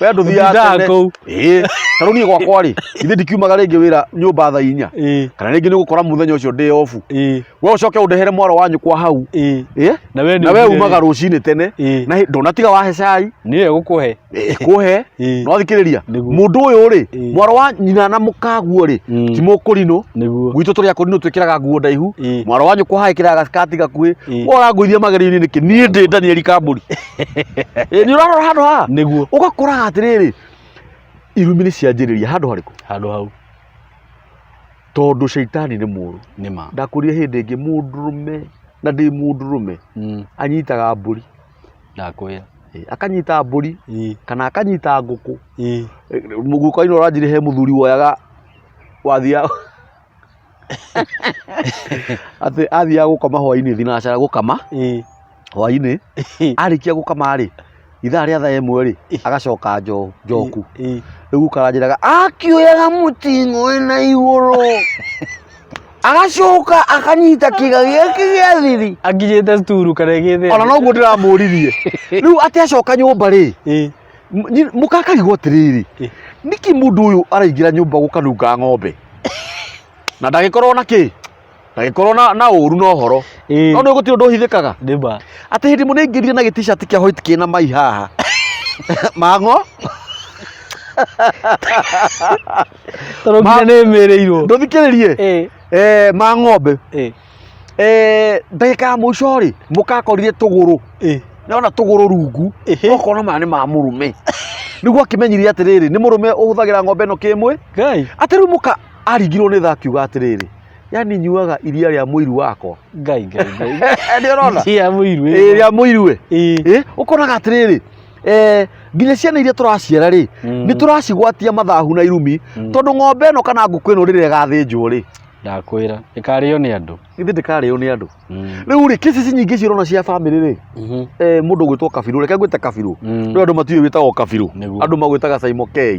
We ndũthiaga Ũtindaga tene. kũu. Ĩĩ, ta rĩu niĩ gwakwa rĩ, ithe ndikiumaga rĩngĩ wĩra nyũmba thaa inya. Ĩĩ. Kana rĩngĩ nĩ ũgũkora mũthenya ũcio ndĩ off. Ĩĩ. We ũcoke ũndehere mwarĩ wa nyũkwa hau. Ĩĩ. Ĩĩ? Na we Na we umaga rũcinĩ tene. Ĩĩ. Na ndũnatiga wahe cai. Nĩwe gũkũhe. Kũhe. Ĩĩ. No thikĩrĩria. Nĩguo. Mũndũ ũyũ rĩ, Ĩĩ. mwarĩ wa nyina na mũkaguo rĩ, ti mũkũrinũ. Nĩguo. Gwitũ tũrĩ akũrinũ twĩkĩraga nguo ndaihu. Ĩĩ. Mwarĩ wa nyũkwa haha ĩkĩraga gacikati gakuhĩ. Ĩĩ. We ũrangũithia magerio-inĩ nĩkĩ? Niĩ ndĩ Daniel Kambũri. Ĩĩ, nĩ ũrarora handũ haha? Nĩguo. Ũgakoraga atĩrĩrĩ, irumi nĩ cianjĩrĩria handũ harĩkũ? Handũ hau. Tondũ caitani nĩ mũũru. Nĩ ma. Ndakwĩrire hĩndĩ ĩngĩ mũndũrũme na ndĩ mũndũrũme anyitaga mbũri. Ndakwĩra. Ĩ, akanyita mbũri Ĩ. kana akanyita ngũkũ. Ĩ. Mũguka-inĩ ũranjĩrire he mũthuri woyaga wathiaga atĩ athiaga gũkoma hwainĩ thinacara gũkama Ĩ. hwainĩ arĩkia gũkama rĩ ithaa rĩa thaa ĩmwe rĩ agacoka njoku Ĩ. rĩu guka aranjĩraga akĩoyaga mũting'oe na igũrũ agacoka akanyita kĩga gĩake gĩa thiri Akinyĩte sturu kana ĩgĩthĩ. ona noguo ndĩramũririe rĩu atĩ acoka nyũmba rĩ Ĩ. mũkakarigwo atĩrĩrĩ Ĩ. nĩkĩ mũndũ ũyũ araingĩra nyũmba gũkanunga ng'ombe na ndagĩkorwo na kĩ ndagĩkorwo na ũru na ũhoro Ĩ. no nĩ gũtirĩ ũndũ ũhithĩkaga Nĩ ma. atĩ hĩndĩ ĩmwe nĩaingĩrire na gĩ-t-shirt kĩa white kĩna mai haha mang'o Tondũ nginya nĩ ĩmĩrĩirwo. Ndũthikĩrĩrie. Ĩ. Ma ng'ombe. Ĩ. Ndagĩka ya mũico rĩ, mũkakorire tũgũrũ. Ĩ. Nĩwona tũgũrũ rungu, Ĩhĩ. ũkona maya nĩ ma mũrũme. Nĩguo akĩmenyire atĩrĩrĩ, nĩ mũrũme ũhũthagĩra ng'ombe ĩno kĩmwĩ. Ngai. Atĩ rĩu mũka aringirwo nĩ tha akiuga atĩrĩrĩ, yani nyuaga iria rĩa mũiru wakwa. Ngai ngai ngai. Nĩ ũrona? Rĩa mũiru. Ĩ, rĩa mũiru ĩ. Ĩ. Ĩ, ũkonaga atĩrĩrĩ, nginya ciana iria tũraciara rĩ, nĩ tũracigwatia mathahu na irumi, tondũ ng'ombe ĩno kana ngũkũ ĩno rĩrĩa ĩgathĩnjwo rĩ, Ndakwĩra, ĩkarĩo nĩ andũ. Githĩ ndĩkarĩo nĩ andũ? Rĩu rĩ, cases nyingĩ ici ũrona cia family rĩ, mũndũ ũgwĩtwo Kabirũ, reke ngwĩte Kabirũ. Rĩu andũ matiũĩ wĩtagwo Kabirũ. Nĩguo. Andũ magwĩtaga Saimo K.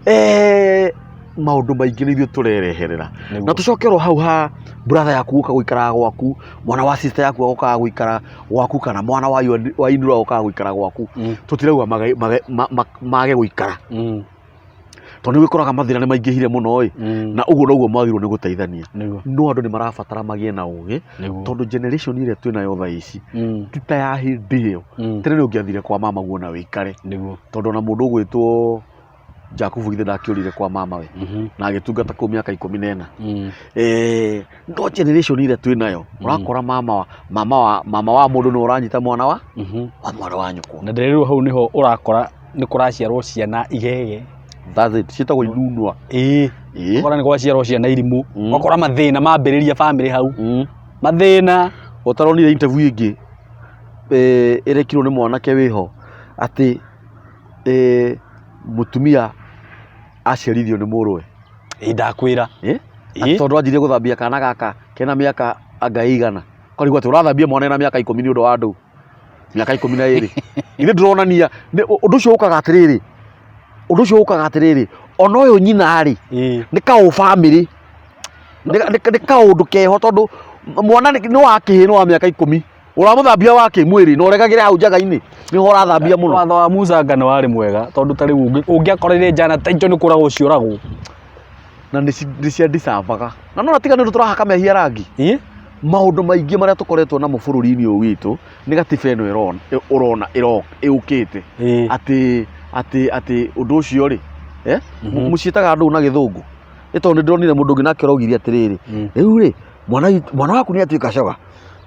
Ĩĩ. Maũndũ maingĩ nĩ ithuĩ tũrereherera. Nĩguo. Na tũcoke oro hau ha brother yaku gũka gũikaraga gwaku, mwana wa sister yaku agokaga gũikara gwaku, kana mwana wa wa in-law agokaga gũikara gwaku. Tũtirauga mage gũikara. Tondũ nĩ wĩkoraga mathĩna nĩ maingĩhire mũno ĩ, na ũguo noguo mwagĩrĩirwo nĩ gũteithania. No andũ nĩ marabatara magĩe na ũgĩ, tondũ generation ĩrĩa twĩnayo thaa ici ti ta ya hĩndĩ ĩyo. Tene nĩ ũngĩathire kwa mama guo na wĩikare, tondũ ona mũndũ ũgwĩtwo Jakubu githĩ ndakĩũrire kwa mamawe na agĩtungata kũu mĩaka 14. No generation ĩrĩa twĩnayo, ũrakora mama wa mũndũ nĩwe ũranyita mwana wa mwarĩ wa nyũkwa. Na ndĩrerwo hau nĩho ũrakora nĩ kũraciarwo ciana igege. That's it, ciĩtagwo inunwa. Ĩĩ, ũkora nĩ gwaciarwo ciana irimũ. Ũgakora mathĩna mambĩrĩria bamĩrĩ hau. Mathĩna. Ũtaronire interview ĩngĩ ĩrekirwo nĩ mwanake wĩho atĩ mũtumia aciarithio nĩ mũrũwe. Ĩĩ, ndakwĩra. Atĩ tondũ anjirie gũthambia kana gaka kena mĩaka anga ĩigana, ũkarigwo atĩ ũrathambia mwana ena mĩaka 10 nĩ ũndũ wa ndũ mĩaka 12. Githĩ ndũronania ũndũ ũcio ũkaga atĩrĩrĩ, ũndũ ũcio ũkaga atĩrĩrĩ, ona ũyũ nyina rĩ, nĩ kaũ bamĩrĩ, nĩ kaũndũ keho, tondũ mwana nĩ wa kĩhĩ, nĩ wa mĩaka 10, ũramũthambia wa kĩmwĩrĩ na ũregagĩre hau njaga-inĩ nĩho ũrathambia mũno. Watho wa Musa anga nĩ warĩ mwega, tondũ ta rĩu ũngĩakorire njana ta icio nĩ kũragwo ciũragwo. Na nĩ cia deserve-aga. Na no tiga nĩ ũndũ tũrahaka mehia rangi. Maũndũ maingĩ marĩa tũkoretwo namo bũrũri-inĩ ũyũ witũ nĩ gatiba ĩno ũrona ĩũkĩte. Atĩ ũndũ ũcio rĩ, mũciĩtaga andũ na gĩthũngũ? Nĩ tondũ nĩ ndĩronire mũndũ ũngĩ nake ũraugire atĩrĩrĩ, rĩu rĩ, mwana waku nĩ atuĩka coga,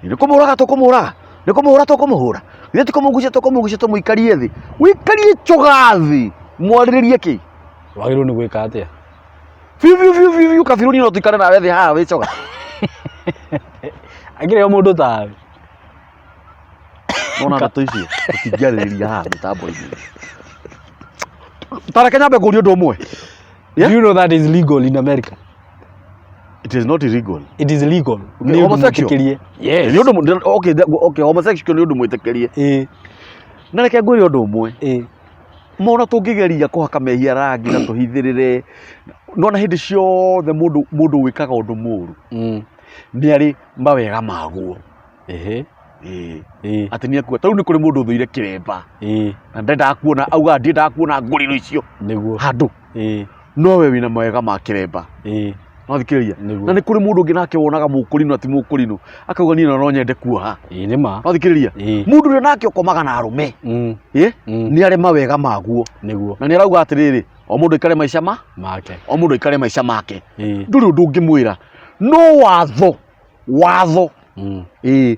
nĩ kũmũraga tũkũmũraga, nĩ kũmũhũra tũkũmũhũra, githĩ ti kũmũgucia tũkũmũgucia tũmũikarie thĩ. Ũikarie coga thĩ, mwarĩrĩrie kĩ? Wagĩrĩirwo nĩ gwĩka atĩa? Biũ biũ biũ biũ biũ kabirũ, niĩ no tũikare nawe thĩ haha wĩ coga. Angĩrĩ o mũndũ tawe. Nona ndeto icio tũtingĩarĩrĩria haha mĩtambo-inĩ. Ta reke nyambe ngũrie ũndũ ũmwe. Do you know that is legal in America? It is not illegal. It is legal. Okay, Nĩ ũndũ homosexual. mwĩtĩkĩrie. Yes. Nĩ ũndũ okay, homosexual nĩ ũndũ mwĩtĩkĩrie. Na reke ngwĩre ũndũ ũmwe. Mona tũngĩgeria kũhaka mehia rangi na tũhithĩrĩre, nona hĩndĩ ciothe mũndũ wĩkaga ũndũ mũru nĩ arĩ mawega maguo. Ĩĩ. Atĩ nĩ akua. Ta rĩu nĩ kũrĩ mũndũ ũthũire kĩremba. Na ndendaga kuona, augaga ndiendaga kuona ngũrĩro icio handũ. No we wĩna mawega ma kĩremba. No thikĩrĩria. Na nĩ kũrĩ mũndũ ũngĩ nake wonaga mũkũrinũ ati mũkũrinũ, akauga niĩ no nyende kuoha. Ĩĩ nĩ ma. No thikĩrĩria. Mũndũ ũrĩa nake ũkomaga na arũme, nĩ arĩ mawega maguo. Na nĩ arauga atĩrĩrĩ, o mũndũ aikare maica ma make, o mũndũ aikare maica make. Ndũrĩ ũndũ ũngĩmwĩra. No watho ĩĩ,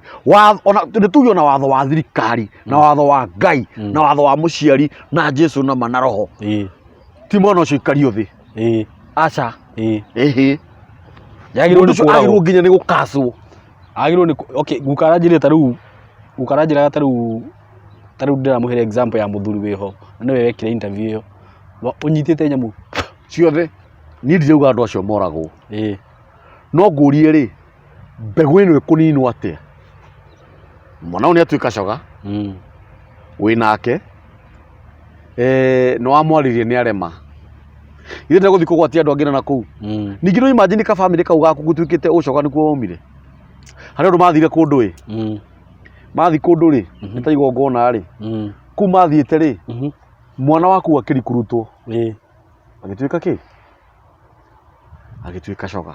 ona nĩ tuge ona watho wa thirikari na watho wa Ngai na watho wa mũciari na Jesu na ma na roho, ti mwana ũcio ikario thĩ. Aca. Ĩhĩ. Yagĩrĩirwo Mũndũ nĩ ũcio kũragwo. agĩrĩirwo nginya nĩ gũkacwo. Agĩrĩirwo nĩ okay, guka aranjĩrire ta rĩu, guka aranjĩraga ta rĩu, ta rĩu ndĩramũhĩre example ya mũthuri wĩho, na nĩwe wekire interview ĩyo. Ũnyitĩte nyamũ ciothe. Niĩ ndirauga andũ acio moragwo. No ngũrie rĩ, mbegũ ĩno ĩkũninwo atĩa? Mwana ũyũ nĩ atuĩka coga, wĩ nake, nĩ wamwarĩria nĩ arema. Ithe ndegũthiĩ kũgwatia andũ angĩ na kũu. Ningĩ no imagine ka family kau gaku gũtuĩkĩte ũcoga nĩkuo waumire. Harĩ andũ mathire kũndũ ĩ, mathiĩ kũndũ rĩ, nĩ ta igongona rĩ, kũu mathiĩte rĩ, mwana waku akĩrikurutwo, agĩtuĩka kĩ? Agĩtuĩka coga.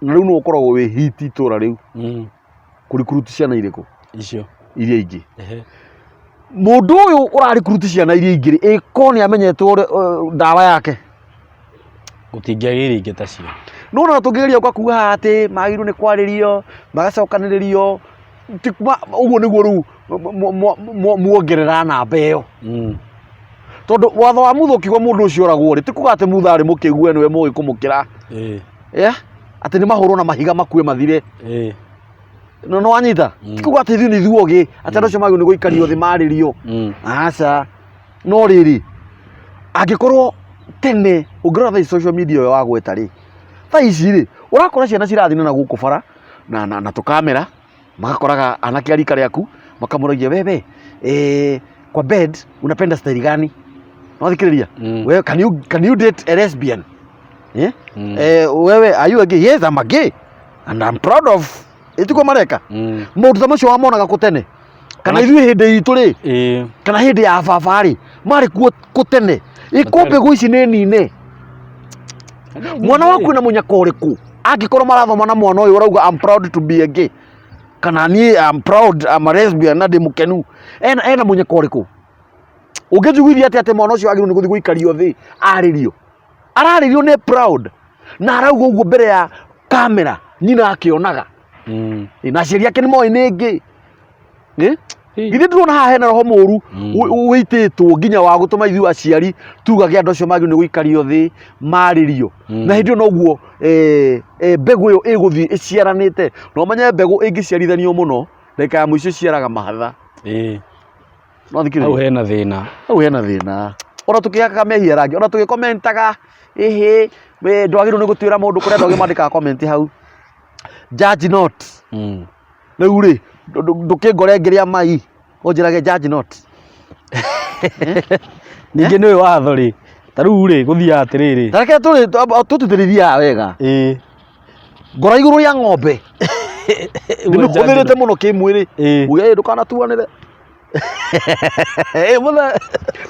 Na rĩu nĩwe ũkoragwo wĩ hiti itũra rĩu. Kũrikuruti ciana irĩkũ? Icio. Iria ingĩ. Mũndũ ũyũ ũrarikuruti ciana iria ingĩ rĩ, ĩko nĩ amenyete ũrĩa ndawa yake. Gũtingĩagĩire ingĩ ta cio. No ona tũngĩgeria gũka kuga haha atĩ magĩrĩirwo nĩ kwarĩrio, magacokanĩrĩrio, ũguo nĩguo rĩu muongerera namba ĩyo. Tondũ watho wa Mutha ũkiuga mũndũ ũcio oragwo rĩ, ti kuga atĩ Mutha arĩ mũkĩgu we nĩwe mũgĩ kũmũkĩra. Atĩ nĩ mahũrwo na mahiga makue mathire. No nĩ wanyita? Ti kuga atĩ ithuĩ nĩ ithuĩ ogĩ, atĩ andũ acio magĩrĩirwo nĩ gũikario thĩ marĩrio. Aca. No rĩrĩ, angĩkorwo tene ũngĩrora thaa ici social media ĩyo wagweta rĩ, thaa ici rĩ, ũrakora ciana cirathiĩ na gũkũ bara na tũkamera, magakoraga anake a rika rĩaku, makamũragia wewe, kwa bed unapenda style gani? Wathikĩrĩria? Wewe, can you date a lesbian? Wewe, are you a gay? Yes, I'm a gay and I'm proud of. Ĩtiguo mareka? Maũndũ ta macio wamonaga kũ tene? Kana ithuĩ hĩndĩ itũ rĩ, kana hĩndĩ ya baba rĩ, marĩ kuo kũ tene? Ĩ ko mbegũ ici nĩ nine? Mwana waku ena mũnyaka ũrĩkũ angĩkorwo marathoma na mwana ũyũ ũrauga, "I'm proud to be a gay," kana niĩ, "I'm proud, I'm a lesbian na ndĩ mũkenu"? Ena mũnyaka ũrĩkũ? Ũngĩnjiguithia atĩ mwana ũcio agĩrĩirwo nĩ gũthiĩ gũikario thĩ arĩrio? Ararĩrio nĩ proud na arauga ũguo mbere ya kamera, nyina akĩonaga. Na aciari ake nĩ moĩ nĩ ngĩ. Githĩ ndũrona haha hena roho mũru wĩitĩtwo nginya wa gũtũma ithuĩ aciari tugage andũ acio magĩrĩirwo nĩ gũikario thĩ marĩrio? Na hĩndĩ ĩyo noguo mbegũ ĩyo ĩgũthiĩ ĩciaranĩte. Na ũmenye mbegũ ĩngĩciarithanio mũno, ndagĩka ya mũico ĩciaraga mahatha. No thikĩrĩria. Hau hena thĩna. Hau hena thĩna. Ona tũkĩhakaga mehia rangi, ona tũgĩkomentaga, ĩhĩ we ndwagĩrĩirwo nĩ gũtuĩra mũndũ, kũrĩ andũ angĩ mandĩkaga comment hau, "Judge not." Rĩu rĩ, ndũkĩngore ngĩrĩa mai ũnjĩrage, "Judge not"? Ningĩ nĩ ũyũ watho rĩ, ta rĩu rĩ, gũthiaga atĩrĩrĩ. Ta reke tũrĩ tũtĩtĩrithiaga wega. Ngora igũrũ rĩa ng'ombe ndĩmĩhũthĩrĩte mũno kĩmwĩrĩ. Uge ndũkanatuanĩre.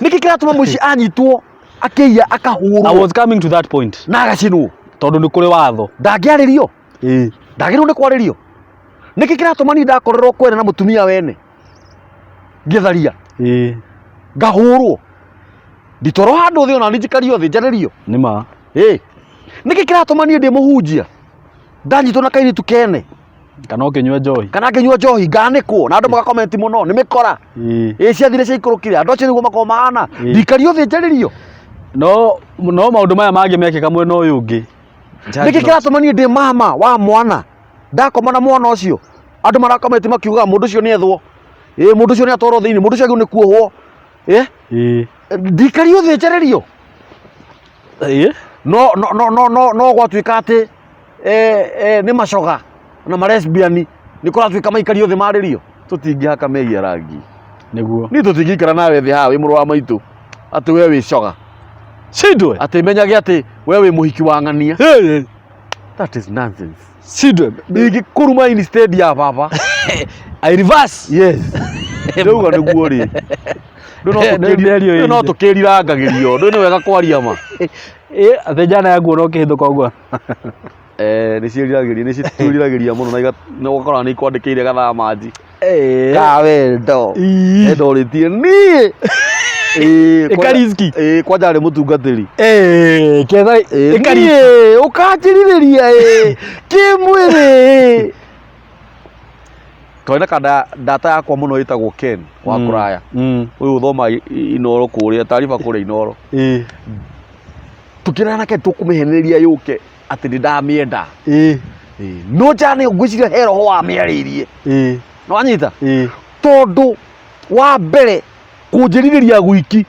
Nĩkĩ kĩratũma mũici anyitwo akĩiya I akahũrwo was coming to that point. na agacinwo? Tondũ nĩ kũrĩ watho. Ndangĩarĩrio, ndagĩrĩirwo nĩ kwarĩrio. Nĩkĩ kĩratũma niĩ ndakorerwo kwene na mũtumia wene ngĩtharia ngahũrwo, nditwarwo handũ thĩ, ona niĩ njikario thĩ njarĩrio? Nĩ ma. Ĩ nĩkĩ kĩratũma niĩ ndĩ mũhunjia ndanyitwo na kairĩtu kene Kana ũkĩnyua njohi. Kana ngĩnyua njohi nganĩkwo na andũ magakomenti mũno nĩ mĩkora? Ĩ ciathire ciaikũrũkire, andũ acio nĩguo makorwo mahana. Ndikario thĩ njarĩrio. No maũndũ maya mangĩ mekĩka mwena ũyũ ũngĩ. Nĩkĩ kĩratũma niĩ ndĩ mama wa mwana ndakoma na mwana ũcio, andũ marakomenti makiugaga mũndũ ũcio nĩ ethwo, ĩ mũndũ ũcio nĩ atwarwo thĩinĩ, mũndũ ũcio agĩrĩirwo nĩ kuohwo? Ĩ ndikario thĩ njarĩrio? No gwatuĩka atĩ nĩ macoga na malesbian nĩ kũratuĩka maikario thĩ marĩrio. Tũtingĩhaka mehia rangi. Nĩguo. Niĩ tũtingĩikara nawe thĩ haha wĩ mũrũ wa maitũ atĩ we wĩ coga. Cindwe. Atĩ menyage atĩ we wĩ mũhiki wa ng'ania. That is nonsense. Cindwe. Ingĩkũruma instead ya baba. I reverse. Yes, ndauga nĩguo rĩ. Nĩ mĩario Rĩu no ĩngĩ. tũkĩrirangagĩrio. Ndũ nĩ wega kwaria ma. Atĩ njana yakuona ũkĩhĩtũka ũguo. Nĩ ciĩriragĩria, nĩ citwĩriragĩria mũno na ũgakora nĩ ikwandĩkĩire gathaa manji ka wendo. Endorĩtie niĩ. Ĩka risk. Ĩĩ, kwanja arĩ mũtungatĩri. Ketha ĩka risk. Niĩ ũkanjĩrirĩria ĩ kĩmwĩrĩ. Twarĩ na kanda ndata yakwa mũno ĩtagwo Ken wa kũraya. Ũyũ ũthoma Inoro kũrĩa taariba kũrĩa Inoro. Tũkĩrana nake tũkũmĩhenereria yũke atĩ nĩ ndamĩenda. No njane ngwĩciria he roho wamĩarĩirie. Nĩwanyita? Tondũ wa mbere kũnjĩrirĩria gwiki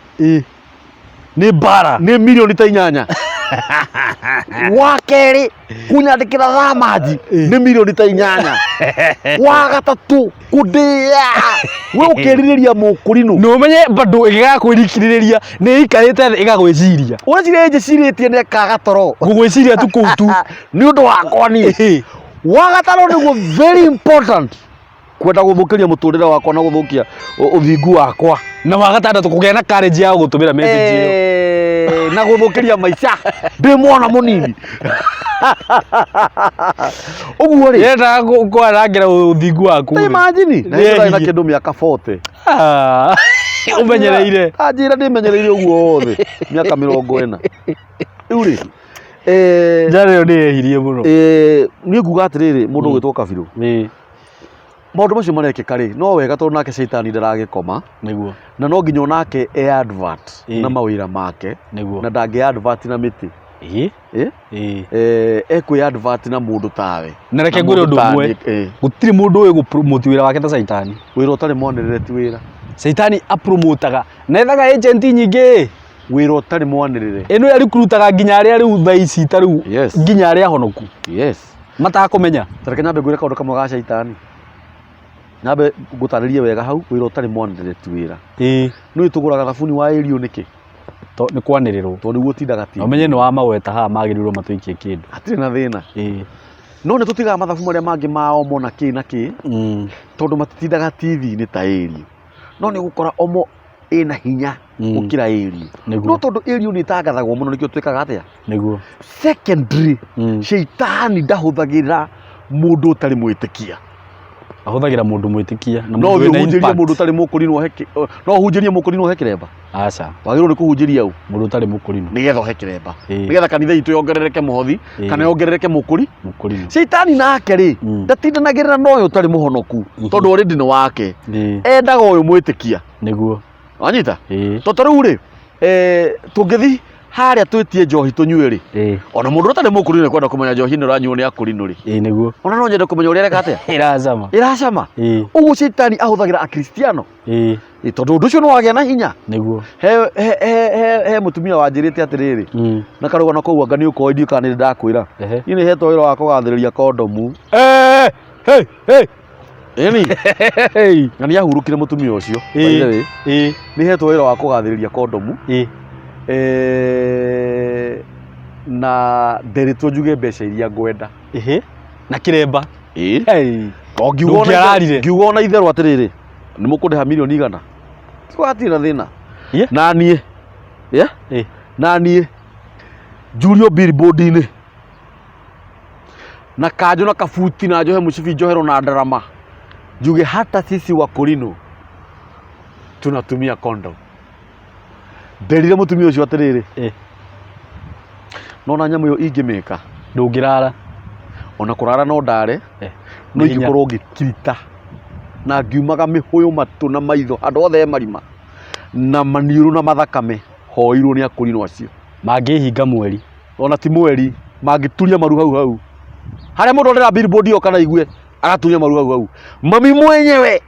Nĩ mbara. Nĩ mirioni ta 8. Wa kerĩ kũnyandĩkĩra thamanji nĩ mirioni ta 8. Wa gatatũ kũndĩa we ũkĩrirĩria mũkũrinũ. Na ũmenye bado ĩgĩgakwĩrikirĩrĩria nĩ ĩikarĩte thĩ ĩgagwĩciria. Ũreciria ĩnjĩcirĩtie nĩ ĩkaga toro? Gũgwĩciria tu kũu tu. Nĩ ũndũ wakwa niĩ. Wa gatano nĩguo very important, kwenda gũthũkĩria mũtũrĩre wakwa na gũthũkia ũthingu wakwa. Na wa gatandatũ kũgĩa na courage ya gũtũmĩra message ĩyo. Na gũthũkĩria maica ndĩ mwana mũnini ũguo rĩ. Yendaga kwanangĩra ũthingu waku Ta rĩ. imagine na Nĩ hĩndĩ na ehirie. kĩndũ mĩaka 40. Ah, ũmenyereire. Anjĩra ndĩmenyereire ũguo wothe mĩaka 40 rĩu rĩ, Njara ĩyo nĩ yehirie mũno. Niĩ nguga atĩrĩrĩ, mũndũ ũgwĩtwo Kabirũ, maũndũ macio marekĩka rĩ, no wega tondũ nake caitani ndaragĩkoma. Nĩguo. Na no nginya onake e advert na mawĩra make. Nĩguo. Na ndangĩ advert na mĩtĩ. Ĩĩ. Ekwĩ advert na mũndũ tawe. Na reke Na ngwĩre mũndũ ũndũ ta ũmwe. niĩ, Gũtirĩ mũndũ ũĩ gũpromote wĩra wake ta caitani. Wĩra ũtarĩ mwanĩrĩre ti wĩra. Caitani apromotaga na ethaga agent nyingĩ. Wĩra ũtarĩ mwanĩrĩre. Ĩno ĩricruitaga nginya arĩa rĩu thaa ici ta rĩu nginya arĩa ahonoku. Matakũmenya. Ta reke nyambe ngwĩre kaũndũ kamwe ga caitani. Nyambe ngũtarĩrie wega hau, wĩra ũtarĩ mwanĩrĩre ti wĩra. Nĩũĩ tũgũraga thabuni wa ĩrio nĩkĩ? Nĩ kwanĩrĩrwo. Tondũ nĩguo ũtindaga Na ũmenye nĩ wa magweta haha magĩrĩirwo matũikie kĩndũ. Hatirĩ na thĩna. No nĩ tũtigaga mathabu marĩa mangĩ ma Omo na kĩ na kĩ, tondũ matitindaga TV-inĩ ta ĩrio. No nĩ ũgũkora Omo Ĩna hinya gũkĩra ĩriũ. No tondũ ĩriũ nĩ ĩtangathagwo mũno nĩkĩo twĩkaga atĩa? Secondly, shaitani ndahũthagĩra mũndũ ũtarĩ mwĩtĩkia. Ahũthagĩra mũndũ mwĩtĩkia na No mũndũ ũthiĩ wĩna ũhunjĩrie impact. mũndũ ũtarĩ mũkũrinũ ũhe no ũhunjĩrie mũkũrinũ ũhe kĩremba? Aca. Wagĩrĩirwo nĩ kũhunjĩria ũ? Mũndũ ũtarĩ mũkũrinũ. Nĩgetha ũhe kĩremba. Nĩgetha kanitha itũ yongerereke mũhothi kana yongerereke mũkũri. Mũkũrinũ. Shaitani nake rĩ, ndatindanagĩrĩra na ũyũ ũtarĩ mũhonoku tondũ already nĩ wake. Endaga ũyũ mwĩtĩkia. Wanyita? To ta rĩu rĩ, tũngĩthi harĩa twĩtie njohi tũnyue rĩ, ona mũndũ ũtarĩ mũkũrinũ nĩ kwenda kũmenya njohi ĩno ĩranyuo nĩ akũrinũ rĩ. Ĩĩ nĩguo. Ona no nyende kũmenya ũrĩa ĩreka atĩa? Ĩracama. Ĩracama. Ũguo shaitani ahũthagĩra akristiano. Ĩ, tondũ ũndũ ũcio nĩ wagĩa na hinya. Nĩguo. He, he, he, he, he mũtumia wanjĩrĩte atĩrĩrĩ, na karũgano kau anga nĩ ũkoĩ, ndiũĩ kana nĩ ndakwĩra. Niĩ nĩ hetwo wĩra wa kũgathĩrĩria kondomu. Hey, hey. Ĩni, Hey. na nĩ ahurũkire mũtumia ũcio. By the way, nĩ hetwo wĩra wa kũgathĩrĩria kondomu. Na nderĩtwo njuge mbeca iria ngwenda. Na kĩremba. Ĩĩ. Hey. O ngiuga ona Ndũngĩararire. ngiuga ona itherũ atĩrĩrĩ, nĩ mũkũndĩha mirioni 100. Kiuga hatirĩ na thĩna. Na niĩ. Yeah? Na niĩ njurio billboard-inĩ na kanjũ na kabuti na njohe mũcibi njoherwo na ndarama njuge hata sisi wakorino tunatumia condom. Nderire mũtumia ũcio atĩrĩrĩ, nona nyamũ ĩyo ingĩmĩka Ndũngĩrara. Ona kũrara no ndare, no Nĩ hinya. ingĩkorwo ngĩkirita na ngiumaga mĩhũyũ matũ na maitho handũ hothe he marima na maniũrũ na mathakame hoirwo nĩ akũrinũ acio. Mangĩhinga mweri. Ona ti mweri, mangĩturia maru hau hau harĩa mũndũ onera billboard ĩyo kana igue agaturia maru hau hau mami mwenyewe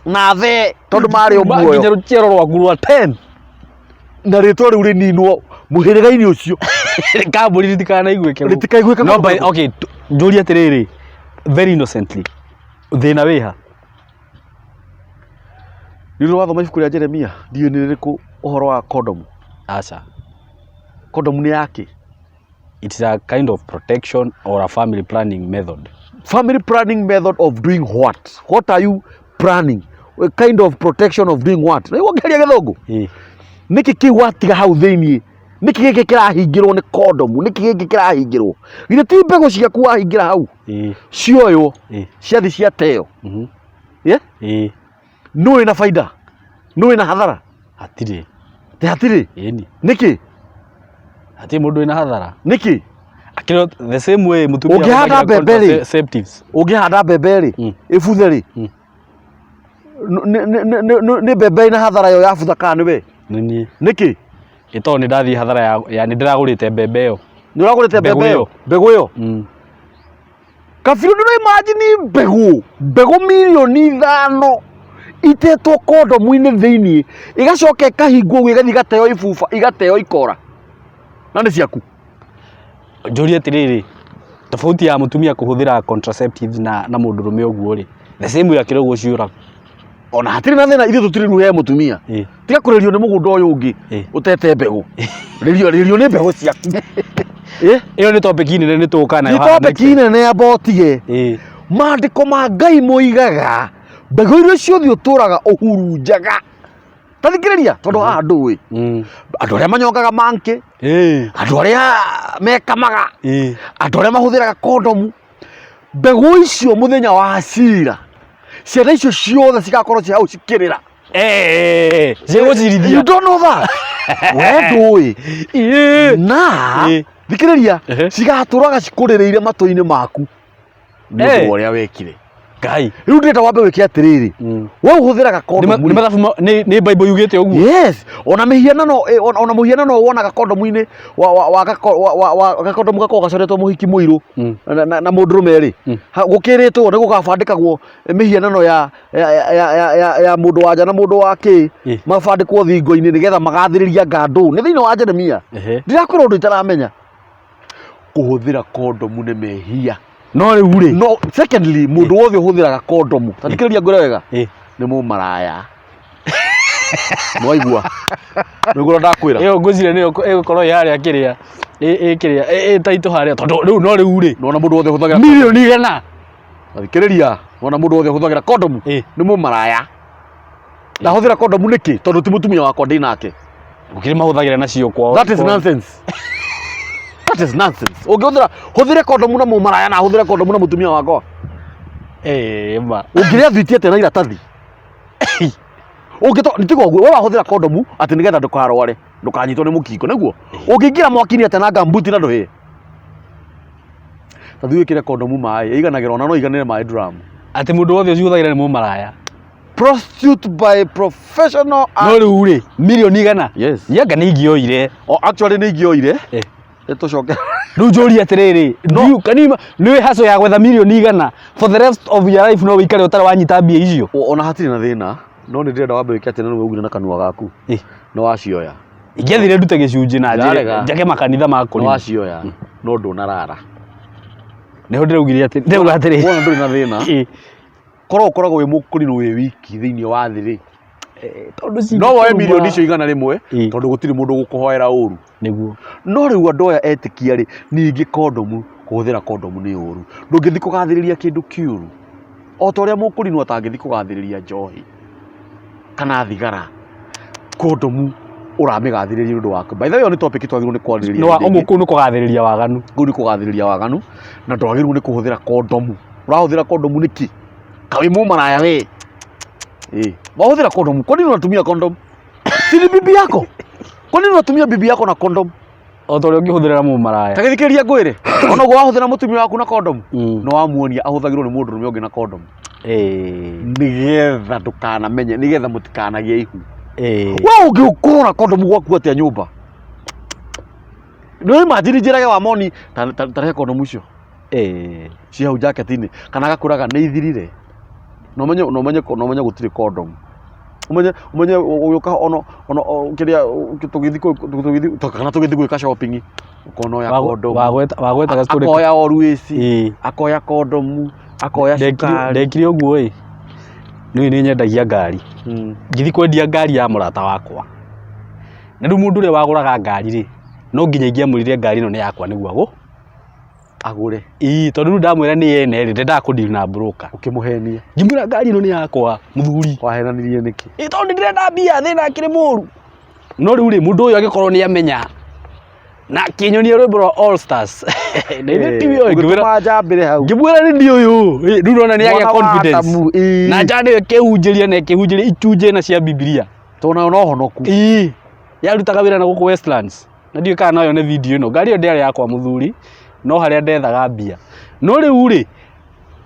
na thee tondũ marĩ o muoyo. Nginya rũciaro rwaku rwa 10. Na rĩtwa rĩu rĩninwo mũhĩrĩga-inĩ ũcio. Kambuni rĩtikanaiguĩke. Rĩtikaiguĩke. No, but, okay, njũrie atĩrĩrĩ, very innocently, thĩna wĩha? Nĩ ũrĩ wathoma ibuku rĩa Jeremia? Ndiũĩ nĩ rĩrĩkũ ũhoro wa kondomu. Aca. Kondomu nĩ yakĩ? It's a kind of protection or a family planning method. Family planning method of doing what? What are you planning? A kind of protection of doing what? Nĩ wongeria gĩthũngũ? Nĩkĩ kĩu watiga hau thĩiniĩ? Nĩkĩ gĩkĩ kĩrahingĩrwo nĩ kondomu? Nĩkĩ gĩkĩ kĩrahingĩrwo? Githĩ ti mbegũ ciaku wahingĩra hau? Cioywo, ciathi ciateo. Yeah? Nũ wĩna baida? Nũ wĩna hathara? Hatirĩ. Ti hatirĩ? Ĩni. Nĩkĩ? Hatirĩ mũndũ wĩna hathara. Nĩkĩ? Akĩrĩ the same way mũtumia Ũngĩhanda ahũthagĩra mbembe rĩ? contraceptives. Ũngĩhanda mbembe rĩ, ĩbuthe rĩ, nĩ mbembe ĩna hathara ĩyo yabutha kana nĩ we? Nĩ niĩ. Nĩkĩ? Ĩ tondũ nĩ ndathiĩ hathara ya nĩ ndĩragũrĩte mbembe ĩyo. Nĩ ũragũrĩte Mbegũ mbembe ĩyo? ĩyo. Mbegũ ĩyo? Kabirũ ndũrĩ imagine mbegũ, mbegũ mirioni 5 itetwo kondomu-inĩ thĩiniĩ, ĩgacoka ĩkahingwo ũguo ĩgathiĩ ĩgateo ibuba, igateo ikora. Na nĩ ciaku. Njũrie atĩrĩrĩ, tofauti ya mũtumia kũhũthĩra contraceptives na mũndũrũme ũguo rĩ, the same way akĩrĩ ũguo ciũraga. Ona hatirĩ na thĩna, ithuĩ tũtirĩ ruhe mũtumia. Tiga kũrĩrio nĩ mũgũnda ũyũ ũngĩ ũtete mbegũ. Rĩrio rĩrio nĩ mbegũ ciaku. Ĩyo nĩ topic nene nĩ tũgũka nayo Nĩ haha topic next. nene amba ũtige. Maandĩko ma Ngai moigaga mbegũ iria ciothe ũtũraga ũhurunjaga. Ta thikĩrĩria tondũ haha ndũĩ. Andũ arĩa manyongaga monkey, andũ arĩa mekamaga, andũ arĩa mahũthĩraga kondomu, mbegũ icio mũthenya wa cira, ciana icio ciothe cigakorwo ci hau cikĩrĩra. Cigũcirithia. You don't know that. We ndũĩ. Na thikĩrĩria, cigatũraga cikũrĩrĩire matũ-inĩ maku nĩ ũndũ wa ũrĩa wekire. Ngai. Rĩu ndĩrenda wambe wĩke atĩrĩrĩ, we ũhũthĩraga Nĩ kondomu nĩ mathabu nĩ Bible yugĩte ũguo. Yes, ona mĩhianano ona mũhianano wonaga kondomu-inĩ wa wa gakondomu gakoragwo gacoretwo mũhiki mũirũ na mũndũrũme rĩ, gũkĩrĩtwo nĩ gũgabandĩkagwo mĩhianano ya mũndũ wa nja na mũndũ wa kĩ, mabandĩkwo thingo-inĩ nĩgetha magathĩrĩria ngandũ. Nĩ thĩinĩ wa Jeremia. Ndirakwĩra ũndũ itaramenya. Kũhũthĩra kondomu nĩ mehia. No rĩu rĩ. No secondly, mũndũ wothe ũhũthĩraga kondomu, ta thikĩrĩria ngwĩre wega, nĩ mũmaraya. Nĩwaigua? Nĩguo ũrĩa ndakwĩra. Ĩyo ngwĩciria nĩyo ĩgũkorwo ĩ harĩa kĩrĩa, ĩ kĩrĩa, ĩ taitũ harĩa, tondũ rĩu no rĩu rĩ. Nĩwona mũndũ wothe ũhũthagĩra 100,000,000. Thikĩrĩria, nĩwona mũndũ wothe ũhũthagĩra kondomu nĩ mũmaraya. Ndahũthĩra kondomu nĩkĩ? Tondũ ti mũtumia wakwa ndĩ nake. Gũkĩrĩ mahũthagĩra nacio kwao. That is nonsense. That is nonsense. Ũngĩhũthĩra hũthĩre kondomu na mũmaraya na hũthĩre kondomu na mũtumia wakwa. Eh, ma. Ũngĩrĩa thwiti atĩa na iratathi? Ũngĩto nĩ tiga ũguo we wahũthĩra kondomu atĩ nĩgetha ndũkarware, ndũkanyitwo nĩ mũkingo nĩguo. Ũngĩingĩra mwaki-inĩ atĩa na gambuti na ndũhĩe? Ta thiĩ wĩkĩre kondomu maĩ, ĩiganagĩra ona no ĩiganĩre maĩ drum. Atĩ mũndũ wothe ũcihũthagĩra nĩ mũmaraya. Prostitute by professional No rĩu rĩ, mirioni 100. Yes. Yanga nĩ ingĩoire. O actually nĩ ingĩoire. Eh. Nĩ tũcoke. Rĩu njũrie atĩrĩrĩ, do you can you nĩ haco ya gwetha mirioni 100 for the rest of your life no wĩikare ũtarĩ wanyita mbia icio? Ona hatirĩ na thĩna, no nĩ ndĩrenda wambe wĩke atĩ na nĩwe ugire na kanua gaku. Eh. Nĩ wacioya. Ingĩathire ndute gĩcunjĩ na njĩre Ndarega. njake makanitha ma Nĩ kũrima. wacioya. No ndũnarara. Nĩho ndĩraugire atĩ ndĩrauga atĩrĩ. Wona ndũrĩ na thĩna. Eh. Korwo ũkoragwo wĩ mũkũrinũ wĩ wiki thĩinĩ wa thĩ rĩ. Tondũ No woe mirioni icio 100 Ĩ. tondũ gũtirĩ mũndũ ũgũkũhoera ũru. Nĩguo. No rĩu andũ aya etĩkia rĩ, ningĩ kondomu, kũhũthĩra kondomu nĩ ũru. Ndũngĩthiĩ kũgathĩrĩria kĩndũ kĩũru. O ta ũrĩa mũkũrinũ atangĩthiĩ kũgathĩrĩria njohi kana thigara, kondomu ũramĩgathĩrĩria nĩ ũndũ wa kĩ? By the way ĩyo nĩ topic twagĩrĩirwo nĩ kwarĩrĩria Nĩ wa hĩndĩ ĩngĩ. ũguo kũu nĩ kũgathĩrĩria waganu. Kũu nĩ kũgathĩrĩria waganu na ndwagĩrĩirwo nĩ kũhũthĩra kondomu. Ũrahũthĩra kondomu nĩkĩ? Kaĩ wĩ mũmaraya we? Ĩ, wahũthĩra kondomu, kwa nini unatumia kondomu? Si ni bibi yako? Kwa nini unatumia bibi yako na kondomu? O ta ũrĩa ũngĩhũthĩra na mũmaraya. Ta gĩthikĩrĩria ngwĩre, ona ũguo wahũthĩra mũtumia waku na kondomu, Mm. nĩ wamuonia ahũthagĩrwo nĩ mũndũrũme ũngĩ na kondomu. Eh. Nĩgetha ndũkanamenye, nĩgetha mũtikanagĩe ihu. Eh. We ũngĩkorwo na kondomu gwaku atĩa nyũmba? Nĩ imagine njĩrage wa moni ta ta- ta rehe kondomu icio Eh. ci hau jacket-inĩ kana agakũraga nĩ ithirire. Na ũmenye na ũmenye na ũmenye gũtirĩ kondomu. Ũmenye ũmenye ũgĩũka ono ono kĩrĩa tũgĩthiĩ tũgĩthiĩ kana tũgĩthiĩ gwĩka shopping ũkona oya kondomu. Wagweta wagweta story. Akoya always, Ĩĩ. akoya kondomu, akoya cukari. Ndekire ũguo ĩ, nĩ nĩ nyendagia ngari. Ngĩthiĩ kwendia ngari ya mũrata wakwa. Na rĩu mũndũ ũrĩa wagũraga ngari rĩ, no nginya ingĩamwĩrire ngari ĩno nĩ yakwa nĩguo agũ Agũre. Ĩĩ tondũ rĩu ndamwĩra nĩ yene rĩ, ndendaga kũ deal na broker. Ũkĩmũhenia. Ngĩmwĩra ngari ĩno nĩ yakwa mũthuri. Wahenanirie nĩkĩ? Ĩ tondũ nĩ ndĩrenda mbia thĩna akĩrĩ mũru. No rĩu rĩ, mũndũ ũyũ angĩkorwo nĩ amenya na akĩnyonia rwĩmbo rwa All Stars. Na ithuĩ ti ũyũ ngĩmwĩra Ũgĩtũma njambĩre hau. ngĩmwĩra nĩ ndiĩ ũyũ. Ĩ, Rĩu nona nĩ agĩa Mwana wa confidence. Adamu, ĩĩ. Na njana ĩyo ĩkĩhunjĩria na ĩkĩhunjĩria icunjĩ na cia Bibilia. Tondũ nayo no honoku. Ĩĩ. Yarutaga wĩra na gũkũ Westlands. Na ndiũĩ kana no yone video ĩno. Ngari ĩyo ndĩarĩ yakwa mũthuri, no harĩa ndethaga mbia. No rĩu rĩ,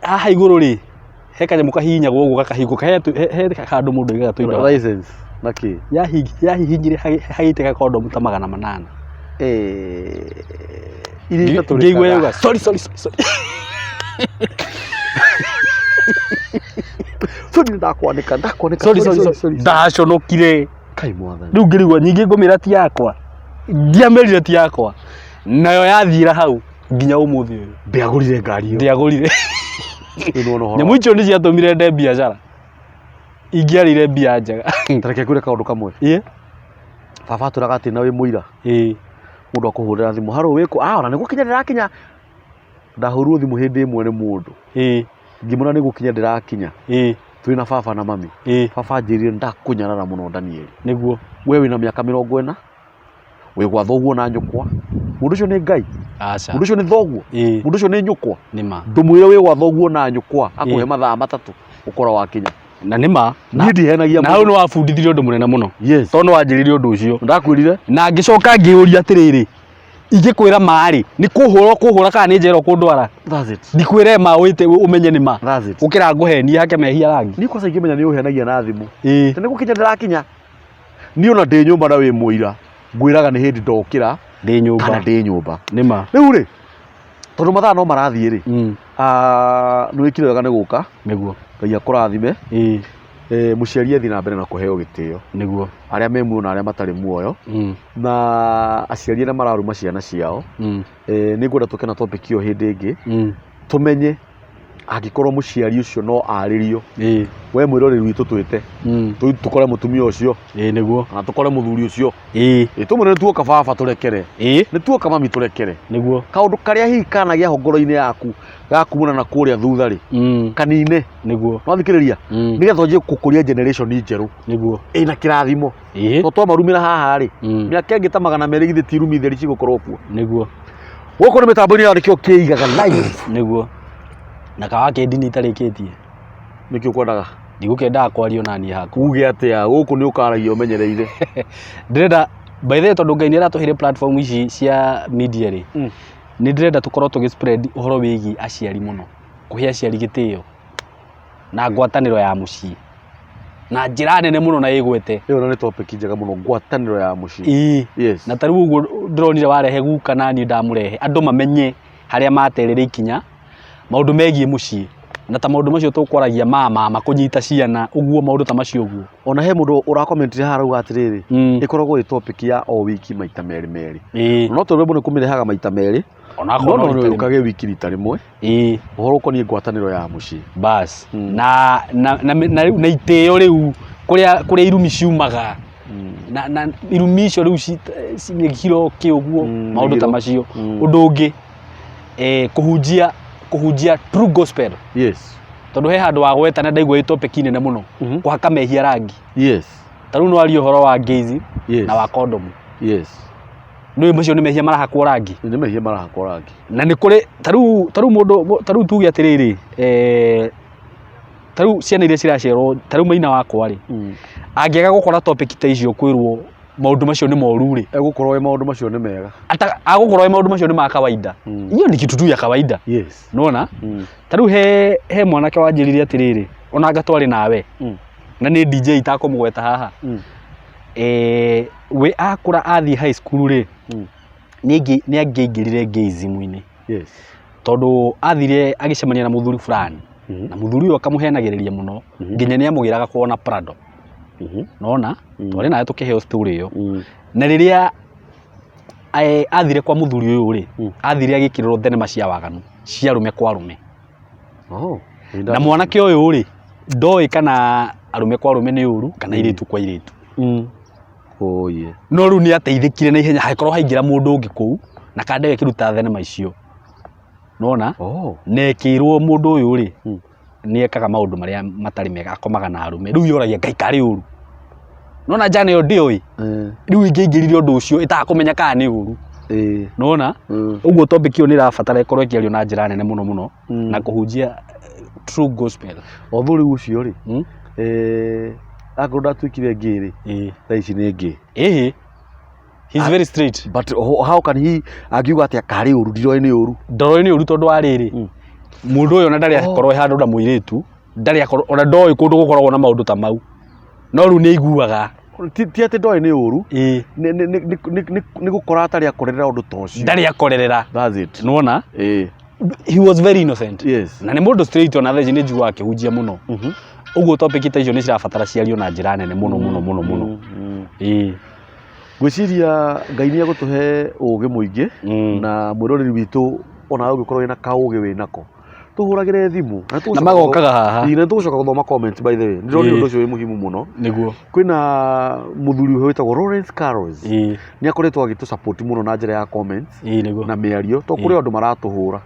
haha igũrũ rĩ, he kanyamũ kahihinyagwo ũguo gakahingũka, he he handũ mũndũ aigaga tũindo. License na kĩ? Yahihinyire hagĩitĩka kondomu ta 800. Iria Ngĩigua itatũrĩkaga. yauga sorry sorry sorry sorry. Sorry ndakwanĩka ndakwanĩka. Sorry sorry sorry. Ndaconokire. Kai mwathani. Rĩu ngĩrigwo nyingĩ ngũmĩra ti yakwa. Ndiamĩrire ti yakwa. Nayo yathiĩra hau nginya ũmũthĩ ũyũ. Ndĩagũrire ngari ĩyo. Ndiagũrire. Rĩu nĩwona ũhoro. Nyamũ icio nĩ ciatũmire nde biacara. Ingĩarĩire mbia njega. Ta reke ngwĩre kaũndũ kamwe. Ĩĩ. Baba atwĩraga atĩ na wĩ mũira. Ĩĩ. Mũndũ akũhũrĩra thimũ, harũ wĩkũ? Ah, ona nĩ gũkinya ndĩrakinya. Ndahũrirwo thimũ hĩndĩ ĩmwe nĩ mũndũ. Ĩĩ. Ngĩmwĩra nĩ gũkinya ndĩrakinya. Ĩĩ. Twĩ na baba na mami. Ĩĩ. Baba anjĩrire ndakũnyarara mũno Daniel. Nĩguo. We wĩna mĩaka 40, wĩ gwa thoguo na nyũkwa. Mũndũ ũcio nĩ Ngai. Aca. Mũndũ ũcio nĩ thoguo. Ĩĩ. Mũndũ ũcio nĩ nyũkwa. Nĩ ma. Ndũmwĩre wĩ gwa thoguo na nyũkwa akũhe Ĩĩ. mathaa 3 ũkorwo wakinya. Na nĩ ma. Niĩ ndihenagia Na hau nĩ wabundithirie ũndũ mũnene mũno. Yes. Tondũ nĩ wanjĩrire ũndũ ũcio. Ndakwĩrire. Na ngĩcoka ngĩũria atĩrĩrĩ, ingĩkwĩra ma rĩ, nĩ kũhũra ũkũhũra kana nĩ njera ũkũndwara? That's it. Ndikwĩre ma wĩte ũmenye nĩ ma. That's it. Gũkĩra ngũhenie hake mehia rangi. Niĩ kwanza ingĩmenya nĩ ũhenagia na thimũ. Ĩĩ. Nĩ gũkinya ndĩrakinya. Niĩ ona ndĩ nyũmba na wĩ mũira. Ngwĩraga nĩ hĩndĩ ndokĩra Ndĩ nyũmba. kana ndĩ nyũmba. Nĩ ma. Rĩu rĩ, tondũ mathaa no marathiĩ rĩ, Mm. nĩ wĩkire wega nĩ gũka. Nĩguo. Ngai akũrathime. Ĩĩ. Mũciari athiĩ na mbere na kũheo gĩtĩo. Nĩguo. Arĩa me muoyo na arĩa matarĩ muoyo. Na aciari arĩa mararuma ciana ciao. Nĩ ngwenda tũke na topic ĩyo hĩndĩ ĩngĩ. Tũmenye Angĩkorwo mũciari ũcio no arĩrio, we mwĩroreri witũ twĩte, tũkore mũtumia ũcio Ĩĩ nĩguo. kana tũkore mũthuri ũcio. Ĩĩ. Tũmwĩre nĩ tuoka baba tũrekere, nĩ tuoka mami tũrekere. Nĩguo. Kaũndũ karĩa hihi kanagĩa ho ngoro-inĩ yaku gakumana na kũrĩa thutha rĩ, kanine. Nĩguo. Nĩwathikĩrĩria? Nĩgetha wanjie gũkũria generation njerũ Nĩguo. Ĩna kĩrathimo. To twamarumĩra haha rĩ, mĩaka ĩngĩ ta 200 githĩ ti irumi theri cigũkorwo kuo? Nĩguo. Gũkũ nĩ mĩtambo-inĩ ya nĩkĩo kĩigaga live. Nĩguo. Na kawa ndini itarĩkĩtie. Nĩkĩ ũkwendaga? Ndigũkĩendaga kwario naniĩ hakwa. Uge atĩa? Gũkũ nĩ ũkaragia ũmenyereire. Ndĩrenda, by the way, tondũ Ngai nĩ aratũheire platform ici cia media rĩ, nĩ ndĩrenda tũkorwo tũgĩ spread ũhoro wĩgiĩ aciari mũno, kũhe aciari gĩtĩo na ngwatanĩro ya mũciĩ na njĩra nene mũno na ĩgwete. Ĩyo nĩ topic njega mũno, ngwatanĩro ya mũciĩ. Ĩĩ. Yes. Na ta rĩu ũguo ndĩronire warehe guka na niĩ ndamũrehe, andũ mamenye harĩa materere ikinya maũndũ megiĩ mũciĩ, na ta maũndũ macio tũkwaragia ma mama kũnyita ciana ũguo, maũndũ ta macio ũguo. Ona he mũndũ ũrakomentire haha arauga atĩrĩrĩ, ĩkoragwo ĩ topic ya o wiki maita merĩ merĩ. No tondũ rĩmwe nĩ kũmĩrehaga maita merĩ, Onakorwo no no no rita rĩmwe. yũkage wiki rita rĩmwe. Ũhoro ũkoniĩ ngwatanĩro ya mũciĩ. Bas. Na rĩu na itĩo rĩu kũrĩa irumi ciumaga, na irumi icio rĩu mĩgiro kĩ ũguo, maũndũ ta Mĩgiro. macio. Ũndũ ũngĩ, kũhunjia true gospel. Tondũ he handũ wagweta na ndaigua ĩ topic nene mũno, kũhaka mehia rangi. Ta rĩu no arie ũhoro wa gayism na wa kondomu. Nĩ macio nĩ mehia marahakwo rangi. Nĩ mehia marahakwo rangi. Na nĩ kũrĩ ta rĩu mũndũ, ta rĩu tuge atĩrĩrĩ, ta rĩu ciana iria ciraciarwo, ta rĩu maina wakwa rĩ, angĩaga gũkora topic ta icio kwĩrwo maũndũ macio nĩ moru rĩ, Egũkorwo ĩ maũndũ macio nĩ mega. Agũkorwo ĩ maũndũ macio nĩ ma kawaida. Hiyo ni kitu tu ya kawaida. Nĩwona? Ta rĩu he mwanake wanjĩrire atĩrĩrĩ, ona anga twarĩ nawe, na nĩ DJ itakũmũgweta haha. We akũra athiĩ high school rĩ, nĩ angĩaingĩrire gayism-inĩ. Tondũ athire agĩcemania na mũthuri fulani, na mũthuri ũyũ akamũhenagĩrĩria mũno, nginya nĩ amũgĩraga kwao na Prado. Nona? Twarĩ nawe tũkĩheo story ĩyo. Na rĩrĩa athire kwa mũthuri ũyũ rĩ, athire agĩkĩrĩrwo thenema cia waganu, cia arũme kwa arũme. Oh, Na mwanake ũyũ rĩ, ndoĩ kana arũme kwa arũme nĩ ũru, kana airĩtu kwa airĩtu. Oh, yeah. No rĩu nĩ ateithĩkire na ihenya, hagĩkorwo haingĩra mũndũ ũngĩ kũu, na kanda ĩyo ĩkĩruta thenema icio. Nona? Na ĩkĩrwo mũndũ ũyũ rĩ, nĩ ekaga maũndũ marĩa matarĩ mega, akomaga na arũme. Rĩu yoragia Ngai karĩ ũru. Nona njana ĩyo ndĩoĩ. Rĩu ingĩaingĩrire ũndũ ũcio ĩtakũmenya kana nĩ ũru. Nona? Ũguo topic ĩyo nĩ ĩrabatara ĩkorwo ĩkĩario na njĩra nene mũno mũno, na kũhunjia true gospel. Although rĩu ũcio rĩ, akorwo ndatuĩkire gay rĩ, thaa ici nĩ gay. Ĩhĩ. He's very straight. But how can he angiuga atĩa karĩ ũru, ndiroĩ nĩ ũru. Ndoroĩ nĩ ũru tondũ wa rĩrĩ, mũndũ ũyũ ona ndarĩ akorwo handũ na mũirĩtu, ndarĩ akorwo, ona ndoĩ kũndũ gũkoragwo na maũndũ ta mau. No rĩu nĩ aiguaga. Ti atĩ ndoĩ nĩ ũru, nĩ gũkora atarĩ akorerera ũndũ ta ũcio. Ndarĩ akorerera. That's it. Nĩwona? He was very innocent. Na nĩ mũndũ straight, ona thaa ici nĩ njiguaga akĩhunjia mũno. Ũguo topic ta icio nĩ cirabatara ciario na njĩra nene mũno mũno mũno mũno. Ngwĩciria Ngai nĩ egũtũhe ũgĩ mũingĩ, na mwĩroreri witũ ona ũngĩkorwo wĩna kaũgĩ wĩnako, tũhũragĩre thimũ. Na magokaga haha. Ĩĩ, na nĩtũgũcoka gũthoma comments, by the way. Ndĩronire ũndũ ũcio wĩ muhimu mũno. Nĩguo. Kwĩna mũthuri ũyũ wĩtagwo Lawrence Carlos. Nĩ akoretwo agĩtũ support mũno na njĩra ya comments. Nĩguo. Na mĩario, tondũ kũrĩ andũ maratũhũra.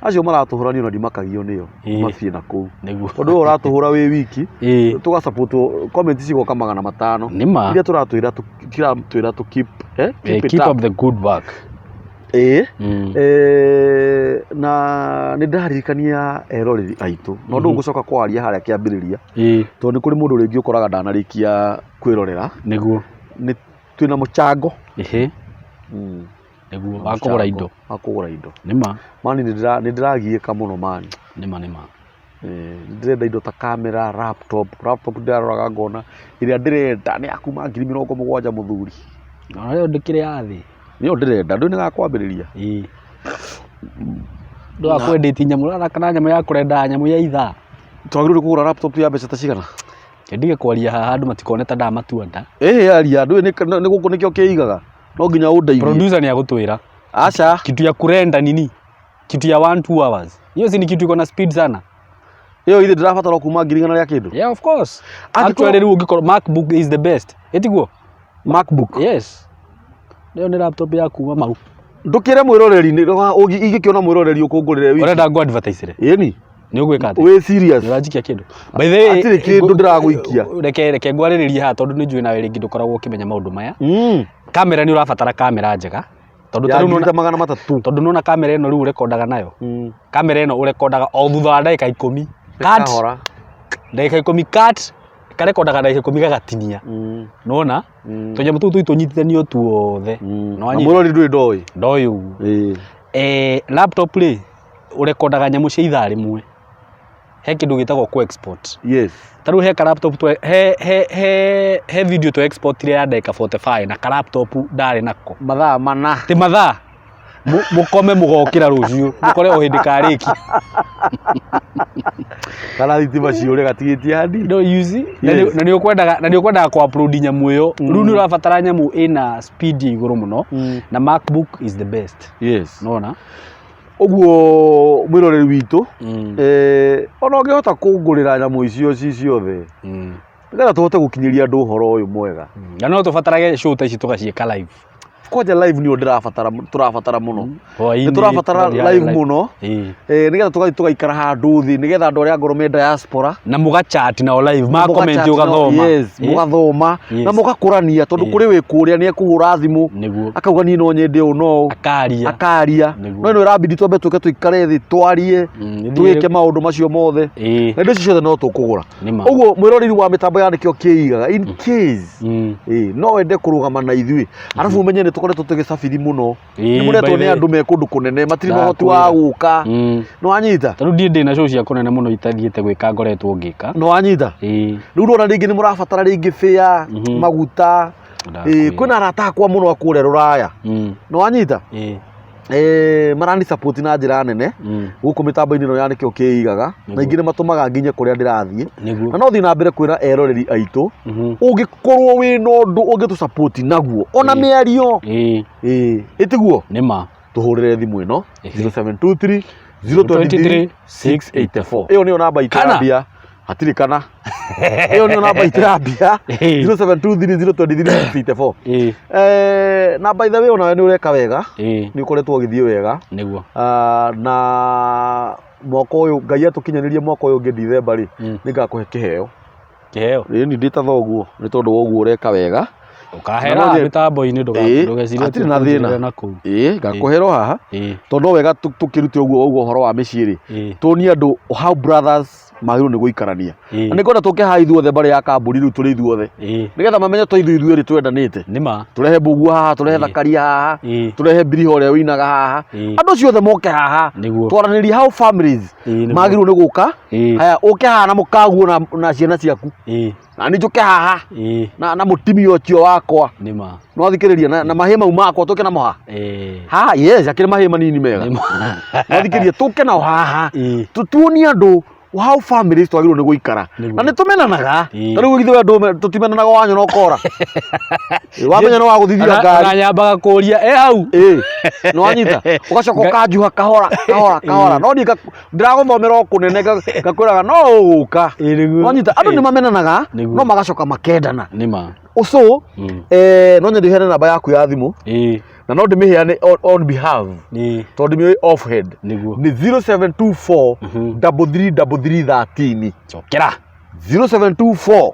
Acio maratũhũra niĩ ona ndimakagio nĩo. Mathiĩ na kũu. Nĩguo. Tondũ we ũratũhũra wĩ wiki, tũga support comment cigoka 500. Nĩma. Iria tũratwĩra kiratwĩra tũ keep, keep it keep up. up the good work. Na nĩ ndĩraririkania eroreri aitũ, na ũndũ ũyũ ngũcoka kwaria harĩa kĩambĩrĩria, tondũ nĩ kũrĩ mũndũ rĩngĩ ũkoraga ndanarĩkia kwĩrorera. Nĩguo. Nĩ twĩna mũchango. Nĩguo, wa kũgũra indo. Wa kũgũra indo. Nĩma. Mani, nĩ ndĩragiĩka mũno mani. Nĩma, nĩma. Ndĩrenda indo ta kamera, laptop. Laptop ndĩraroraga ngona ĩrĩa ndĩrenda nĩ ya kuma 70,000 mũthuri. Na ĩyo ndĩkĩrĩ ya thĩ. Nĩyo ndĩrenda, ndũĩ nĩ gakwambĩrĩria. Ndũgakwendĩtie nyamũ, ũrathaka na nyamũ ya kũrenda nyamũ ya ithaa. Twagĩrĩirwo nĩ kũgũra laptop ya mbeca ta cigana? Ndige kwaria haha andũ matikone ta ndamatua nda. Ĩĩ aria, ndũĩ nĩ gũkũ nĩkĩo kĩigaga. No nginya ũndeithie. Producer nĩ agũtwĩra. Aca. Kitu ya kurenda nini? Kitu ya 1-2 hours. Hiyo si ni kitu iko na speed sana. Ĩyo ithe ndĩrabatara kuma 100,000 rĩa kĩndũ. Yeah, of course. Angĩkorwo- Actually rĩu ũngĩkorwo MacBook is the best. Ĩtiguo? MacBook. Yes. Ĩyo nĩ laptop ya kuma mau. Ndũkĩre mwĩroreri ingĩkĩona mwĩroreri ũkũngũrĩre wiki. Ũrenda ngũ advertise rĩ? Ĩni. Nĩ ũgwĩka atĩa? Wĩ serious. Nĩ ũranjikia kĩndũ? By the way, Hatirĩ kĩndũ ndĩragũikia. Reke ngwarĩrĩrie haha tondũ nĩ njũĩ nawe rĩngĩ ndũkoragwo ũkĩmenya maũndũ maya. Kamera nĩ ũrabatara kamera njega. Tondũ Ya ta rĩu ngiri nĩwona- ta 300. tondũ nĩwona kamera ĩno rĩu ũrekondaga nayo. Kamera ĩno ũrekondaga o thutha wa ndagĩka 10. Cut. Kahora. Ndagĩka 10 cut. Karekondaga ndagĩka 10 gagatinia. Nĩwona? Tũnyamũ tũu tũi tũnyitithanio tuothe. Na Nĩwanyita? mwĩroreri ndũrĩ ndoĩ. Ndoĩ ũguo. Ĩĩ. Laptop rĩ, ũrekondaga nyamũ cia ithaa rĩmwe. He kĩndũ gĩtagwo kũ export. Yes. Ta rĩu he ka laptop twe, he, he, he, he video twe exportire ya ndagĩka 45 na ka laptop ndarĩ nako. Mathaa mana. Ti mathaa. Mũkome mũgokĩra rũciũ, mũkore o hĩndĩ karĩkia. Kana thitima ciũre gatigĩtie handi. No you see? Na Yes. na nĩ ũkwendaga kũ upload nyamũ ĩyo. Rĩu nĩ ũrabatara nyamũ ĩna speed ya igũrũ mũno. Na MacBook is the best. Yes. Nona? Ũguo mwĩroreri witũ, ona ũngĩhota kũngũrĩra nyamũ icio ci ciothe, nĩgetha tũhote gũkinyĩria andũ ũhoro ũyũ mwega. Na no tũbatarage show ta ici tũgaciĩka live. Kwanja live nĩyo ndĩrabatara, tũrabatara mũno. Hwaĩ-inĩ, Nĩ tũrabatara tũgathiĩ live mũno. Nĩgetha tũgathiĩ tũgaikara handũ thĩ, nĩgetha andũ arĩa ngorwo me diaspora. Na mũgachat nao live, ma comment Mũgachat nao, ũgathoma. yes, mũgathoma na Yes. mũgakũrania tondũ kũrĩ wĩ kũrĩa nĩ ekũhũra thimũ akauga niĩ no nyende ũũ no ũũ. Akaria. Akaria. Nĩguo. No ĩno ĩrabidi twambe tũke tũikare thĩ twarie, twĩke maũndũ macio mothe. Na indo icio ciothe no tũkũgũra. Nĩ ma. Ũguo mwĩroreri wa mĩtambo ya nĩkĩo kĩigaga in case no wende kũrũgama na ithuĩ. Arabu ũmenye nĩ tũkoretwo tũgĩcabiri mũno. Nĩ mũretwo By nĩ the andũ me kũndũ kũnene matirĩ na ũhoti wa Ndakwĩra. gũka. Nĩ wanyita? Ta rĩu ndiĩ ndĩna show cia kũnene mũno itathiĩte gwĩka ngoretwo ngĩka. Nĩ wanyita? Rĩu ndona rĩngĩ nĩ mũrabatara rĩngĩ fare, maguta. Ndakwĩra. Kwĩna arata akwa mũno a kũrĩa Rũraya. Nĩ wanyita? Marani support na njĩra nene gũkũ mĩtambo-inĩ ĩno ya nĩkĩo kĩigaga na ingĩ nĩ matũmaga nginye kũrĩa ndĩrathiĩ. Na no thiĩ na mbere kwĩra eroreri aitũ, ũngĩkorwo wĩna ũndũ ũngĩtũ support naguo ona mĩario, ĩtiguo? Nĩ ma. Tũhũrĩre thimũ ĩno 0723 023 684. Ĩyo nĩyo namba itũ ya Kana. mbia. Hatirĩ kana. Ĩyo nĩyo namba itũ ya mbia. 0723 023 684. Na by the way onawe nĩ ũreka wega. Nĩ ũkoretwo ũgĩthiĩ wega. Nĩguo. Na mwaka ũyũ Ngai atũkinyanĩrie mwaka ũyũ ũngĩ Dithemba rĩ, nĩ ngakũhe kĩheo. Kĩheo? Ĩĩ, ndĩ ta thoguo nĩ tondũ wa ũguo ũreka wega. Ũkahera Na no nyende- mĩtambo-inĩ ndũgecirie Hatirĩ na thĩna. ũkũnjĩrĩra na kũu. Ngakũhera o haha. Tondũ no wega tũkĩrute ũguo ũguo ũhoro wa mĩciĩ rĩ. Tuonie andũ how brothers magĩrĩirwo nĩ gũikarania. Na nĩ ngwenda tũke haha ithuothe mbarĩ ya kambuni rĩu tũrĩ ithuothe. Nĩgetha mamenye to ithuĩ ithuerĩ twendanĩte. Nĩ ma. Tũrehe Mbũguo haha, tũrehe Thakaria haha, tũrehe Mbiriha ũrĩa ũinaga haha. Andũ acio othe moke haha. Nĩguo. Twaranĩrie how families Nĩguo. magĩrĩirwo nĩ gũka. Haya, ũke haha na mũkaguo na ciana ciaku. Na niĩ njũke haha na mũtumia ũcio wakwa. Nĩ ma. Nĩ wathikĩrĩria na mahĩĩ mau makwa tũke namo haha. Haha, yes, akĩrĩ mahĩĩ manini mega. Nĩ ma. Nĩ wathikĩrĩria tũke nao haha. Tuonie andũ how families twagĩrĩirwo nĩ gũikara. Nĩguo. Na nĩ tũmenanaga. Ta rĩu ithuĩ andũ tũtimenanaga wanyona ũkora. Wamenya nĩ wagũthithia ngari. Ona nyambaga kũria, e hau? Nĩ wanyita? Ũgacoka ũkanjuha kahora, kahora, kahora. No niĩ ndĩragũthomera o kũnene ngakwĩraga no ũgũka. Nĩguo. Nĩ wanyita? Andũ nĩ mamenanaga, Nĩguo. no magacoka makendana. Nĩ ma. So, no nyende ũheane namba yaku ya thimũ. Na no ndĩmĩheane on behalf. Tondũ ndĩmĩũĩ off head. Nĩguo. Nĩ 0724 33 33 13. Cokera. 0724.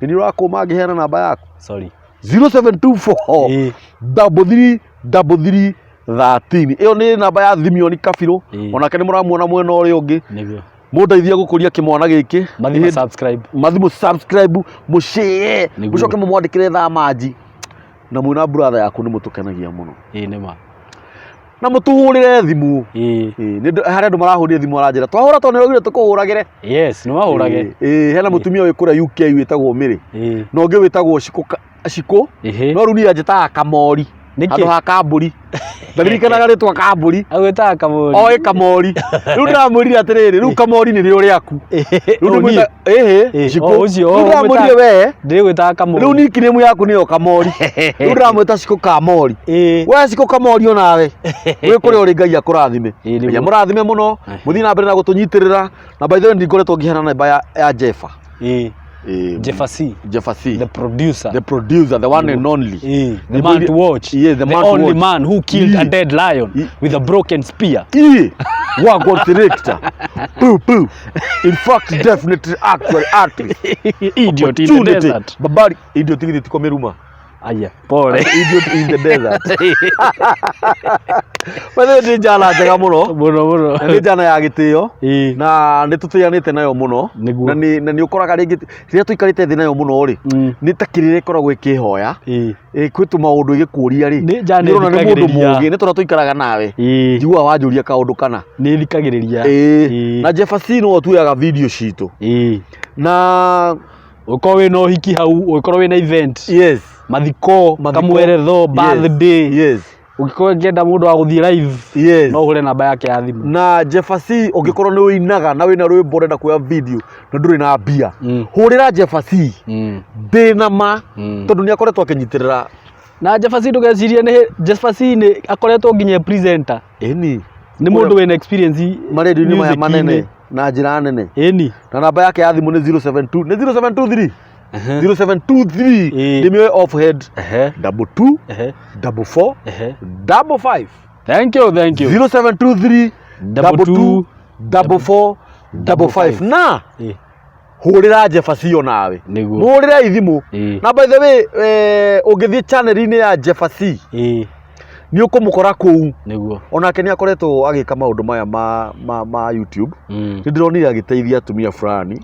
Nĩ niĩ ũrakũma ngĩheana namba yaku. Sorry. 0724 33 33 13. Ĩyo nĩ namba ya Thimioni Kabirũ. Onake nĩ mũramuona mwena ũrĩa ũngĩ. Nĩguo. Mũndeithie gũkũria kĩmwana gĩkĩ. Mathiĩ ma subscribe. Mathiĩ mũ subscribe, mũ share, Nĩguo. mũcoke mũmwandĩkĩre thaa manji. Na mwĩna brother yaku nĩ mũtũkenagia mũno. Nĩ ma. Na mũtũhũrĩre thimũ. Nĩ harĩ andũ marahũrire thimũ aranjĩra, twahũra tondũ nĩ ũraugire tũkũhũragĩre. Yes, nĩ wahũrage. Hena mũtumia wĩ kũrĩa UK wĩtagwo Mary. Na ũngĩ wĩtagwo Shiko Shiko. No rĩu niĩ anjĩtaga Kamori. Nĩkĩ? Handũ ha kambũri. Ndaririkanaga rĩtwa kambũri. Agwĩtaga kamori. Oĩ kamori. Rĩu ndĩramwĩrire atĩrĩrĩ, rĩu kamori nĩrĩo rĩaku. Rĩu O, niĩ? ndĩmwĩta ĩhĩ, Ĩ, Shiko. o, ũcio, Rĩu o, ndĩramwĩrire we, Ndĩrĩgwĩtaga kamori. rĩu nickname yaku nĩyo kamori. Rĩu ndĩramwĩta Shiko kamori. Ĩ. We Shiko kamori onawe. Wĩ kũrĩa ũrĩ Ngai akũrathime. Ĩ, nĩguo. Ngai amũrathime mũno. Mũthiĩ na mbere na gũtũnyitĩrĩra. Na by the way ndingoretwo ngĩheana namba ya Jeffa. Ĩ. Ĩ, Jeffa C. Jeffa C. The producer. The producer, the one and only. Eh, the man to watch. Yeah, the man to only watch. man who killed a Yeah. dead lion Yeah. with a broken spear. Iye, wagwan selector. Poo poo. In fact, definitely actually artist. Idiot in the Opportunity. desert. Babari, idiot githĩ ti kũmĩruma. Aya, pole. Idiot in the desert. By the way, nĩ njana njega mũno. Mũno mũno. Na nĩ njana ya gĩtĩo. Ĩĩ. Na nĩ tũtĩanĩte nayo mũno. Nĩguo. Na nĩ ũkoraga rĩngĩ rĩrĩa tũikarĩte thĩ nayo mũno rĩ, nĩ ta kĩrĩra ĩkoragwo ĩkĩhoya. Ĩĩ. Ĩ, kwĩ tũmaũndũ ĩgĩkũria rĩ. Nĩ njana Nĩ ũrona nĩ mũndũ ĩthikagĩrĩria. mũũgĩ, nĩ tondũ tũikaraga nawe. Ĩĩ. Njiguaga wanjũria kaũndũ kana. Nĩ thikagĩrĩria. Ĩĩ. Ĩĩ. Na Jeffa C nĩwe ũtuoyaga video citũ. Ĩĩ. Na Ũkorwo wĩna ũhiki hau, ũngĩkorwo wĩna event. Yes. Mathiko, Mathiko. kamweretho, Yes. birthday. Yes. Ũngĩkorwo ũngĩenda mũndũ wa gũthiĩ live, Yes. no ũhũre namba yake ya thimũ. Na Jeffa C ũngĩkorwo nĩ ũinaga na wĩna rwĩmbo ũrenda kuoya video na ndũrĩ na mbia. Hũrĩra Jeffa C. Ndĩ na ma tondũ nĩ akoretwo akĩnyitĩrĩra. Na Jeffa C ndũgecirie nĩ Jeffa C nĩ akoretwo nginya e presenter. Ĩni. Nĩ mũndũ wĩna experience maredio-inĩ maya music-inĩ. manene na njĩra nene. Ĩni. Na namba yake ya thimũ nĩ 072 nĩ 0723 0723 Ĩĩ. ndĩmĩoe off head 22 44 55. Thank you, thank you. 0723 Double 22 44 55 na hũrĩra Jeffa C onawe. Nĩguo. Mũhũrĩre thimũ. Ĩĩ. Na by the way ũngĩthiĩ channel-inĩ ya Jeffa C nĩ ũkũmũkora kũu. Nĩguo. Onake nĩ akoretwo agĩka maũndũ maya ma YouTube. Nĩ ndĩronire agĩteithia atumia fulani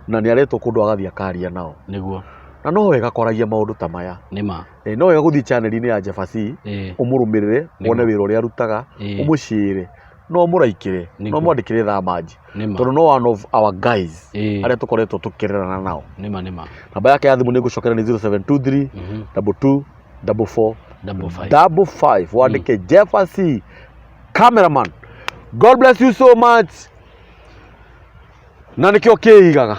na nĩ aretwo kũndũ agathiĩ akaria nao. Nĩguo. Na no wega kwaragia maũndũ ta maya. Nĩma. No wega gũthiĩ channel-inĩ ya Jeffa C ũmũrũmĩrĩre wone wĩra ũrĩa arutaga, ũmũcĩre, no ũmũraikĩre, no Nĩguo. ũmwandĩkĩre thamanji. Nĩma. Tondũ no one of our guys arĩa tũkoretwo tũkĩrerana nao. Nĩma nĩma. Namba yake ya thimũ nĩ ngũcokera nĩ 0723 22 44 55. 55. Wandĩke Jeffa C cameraman. God bless you so much. Na nĩkĩo kĩigaga.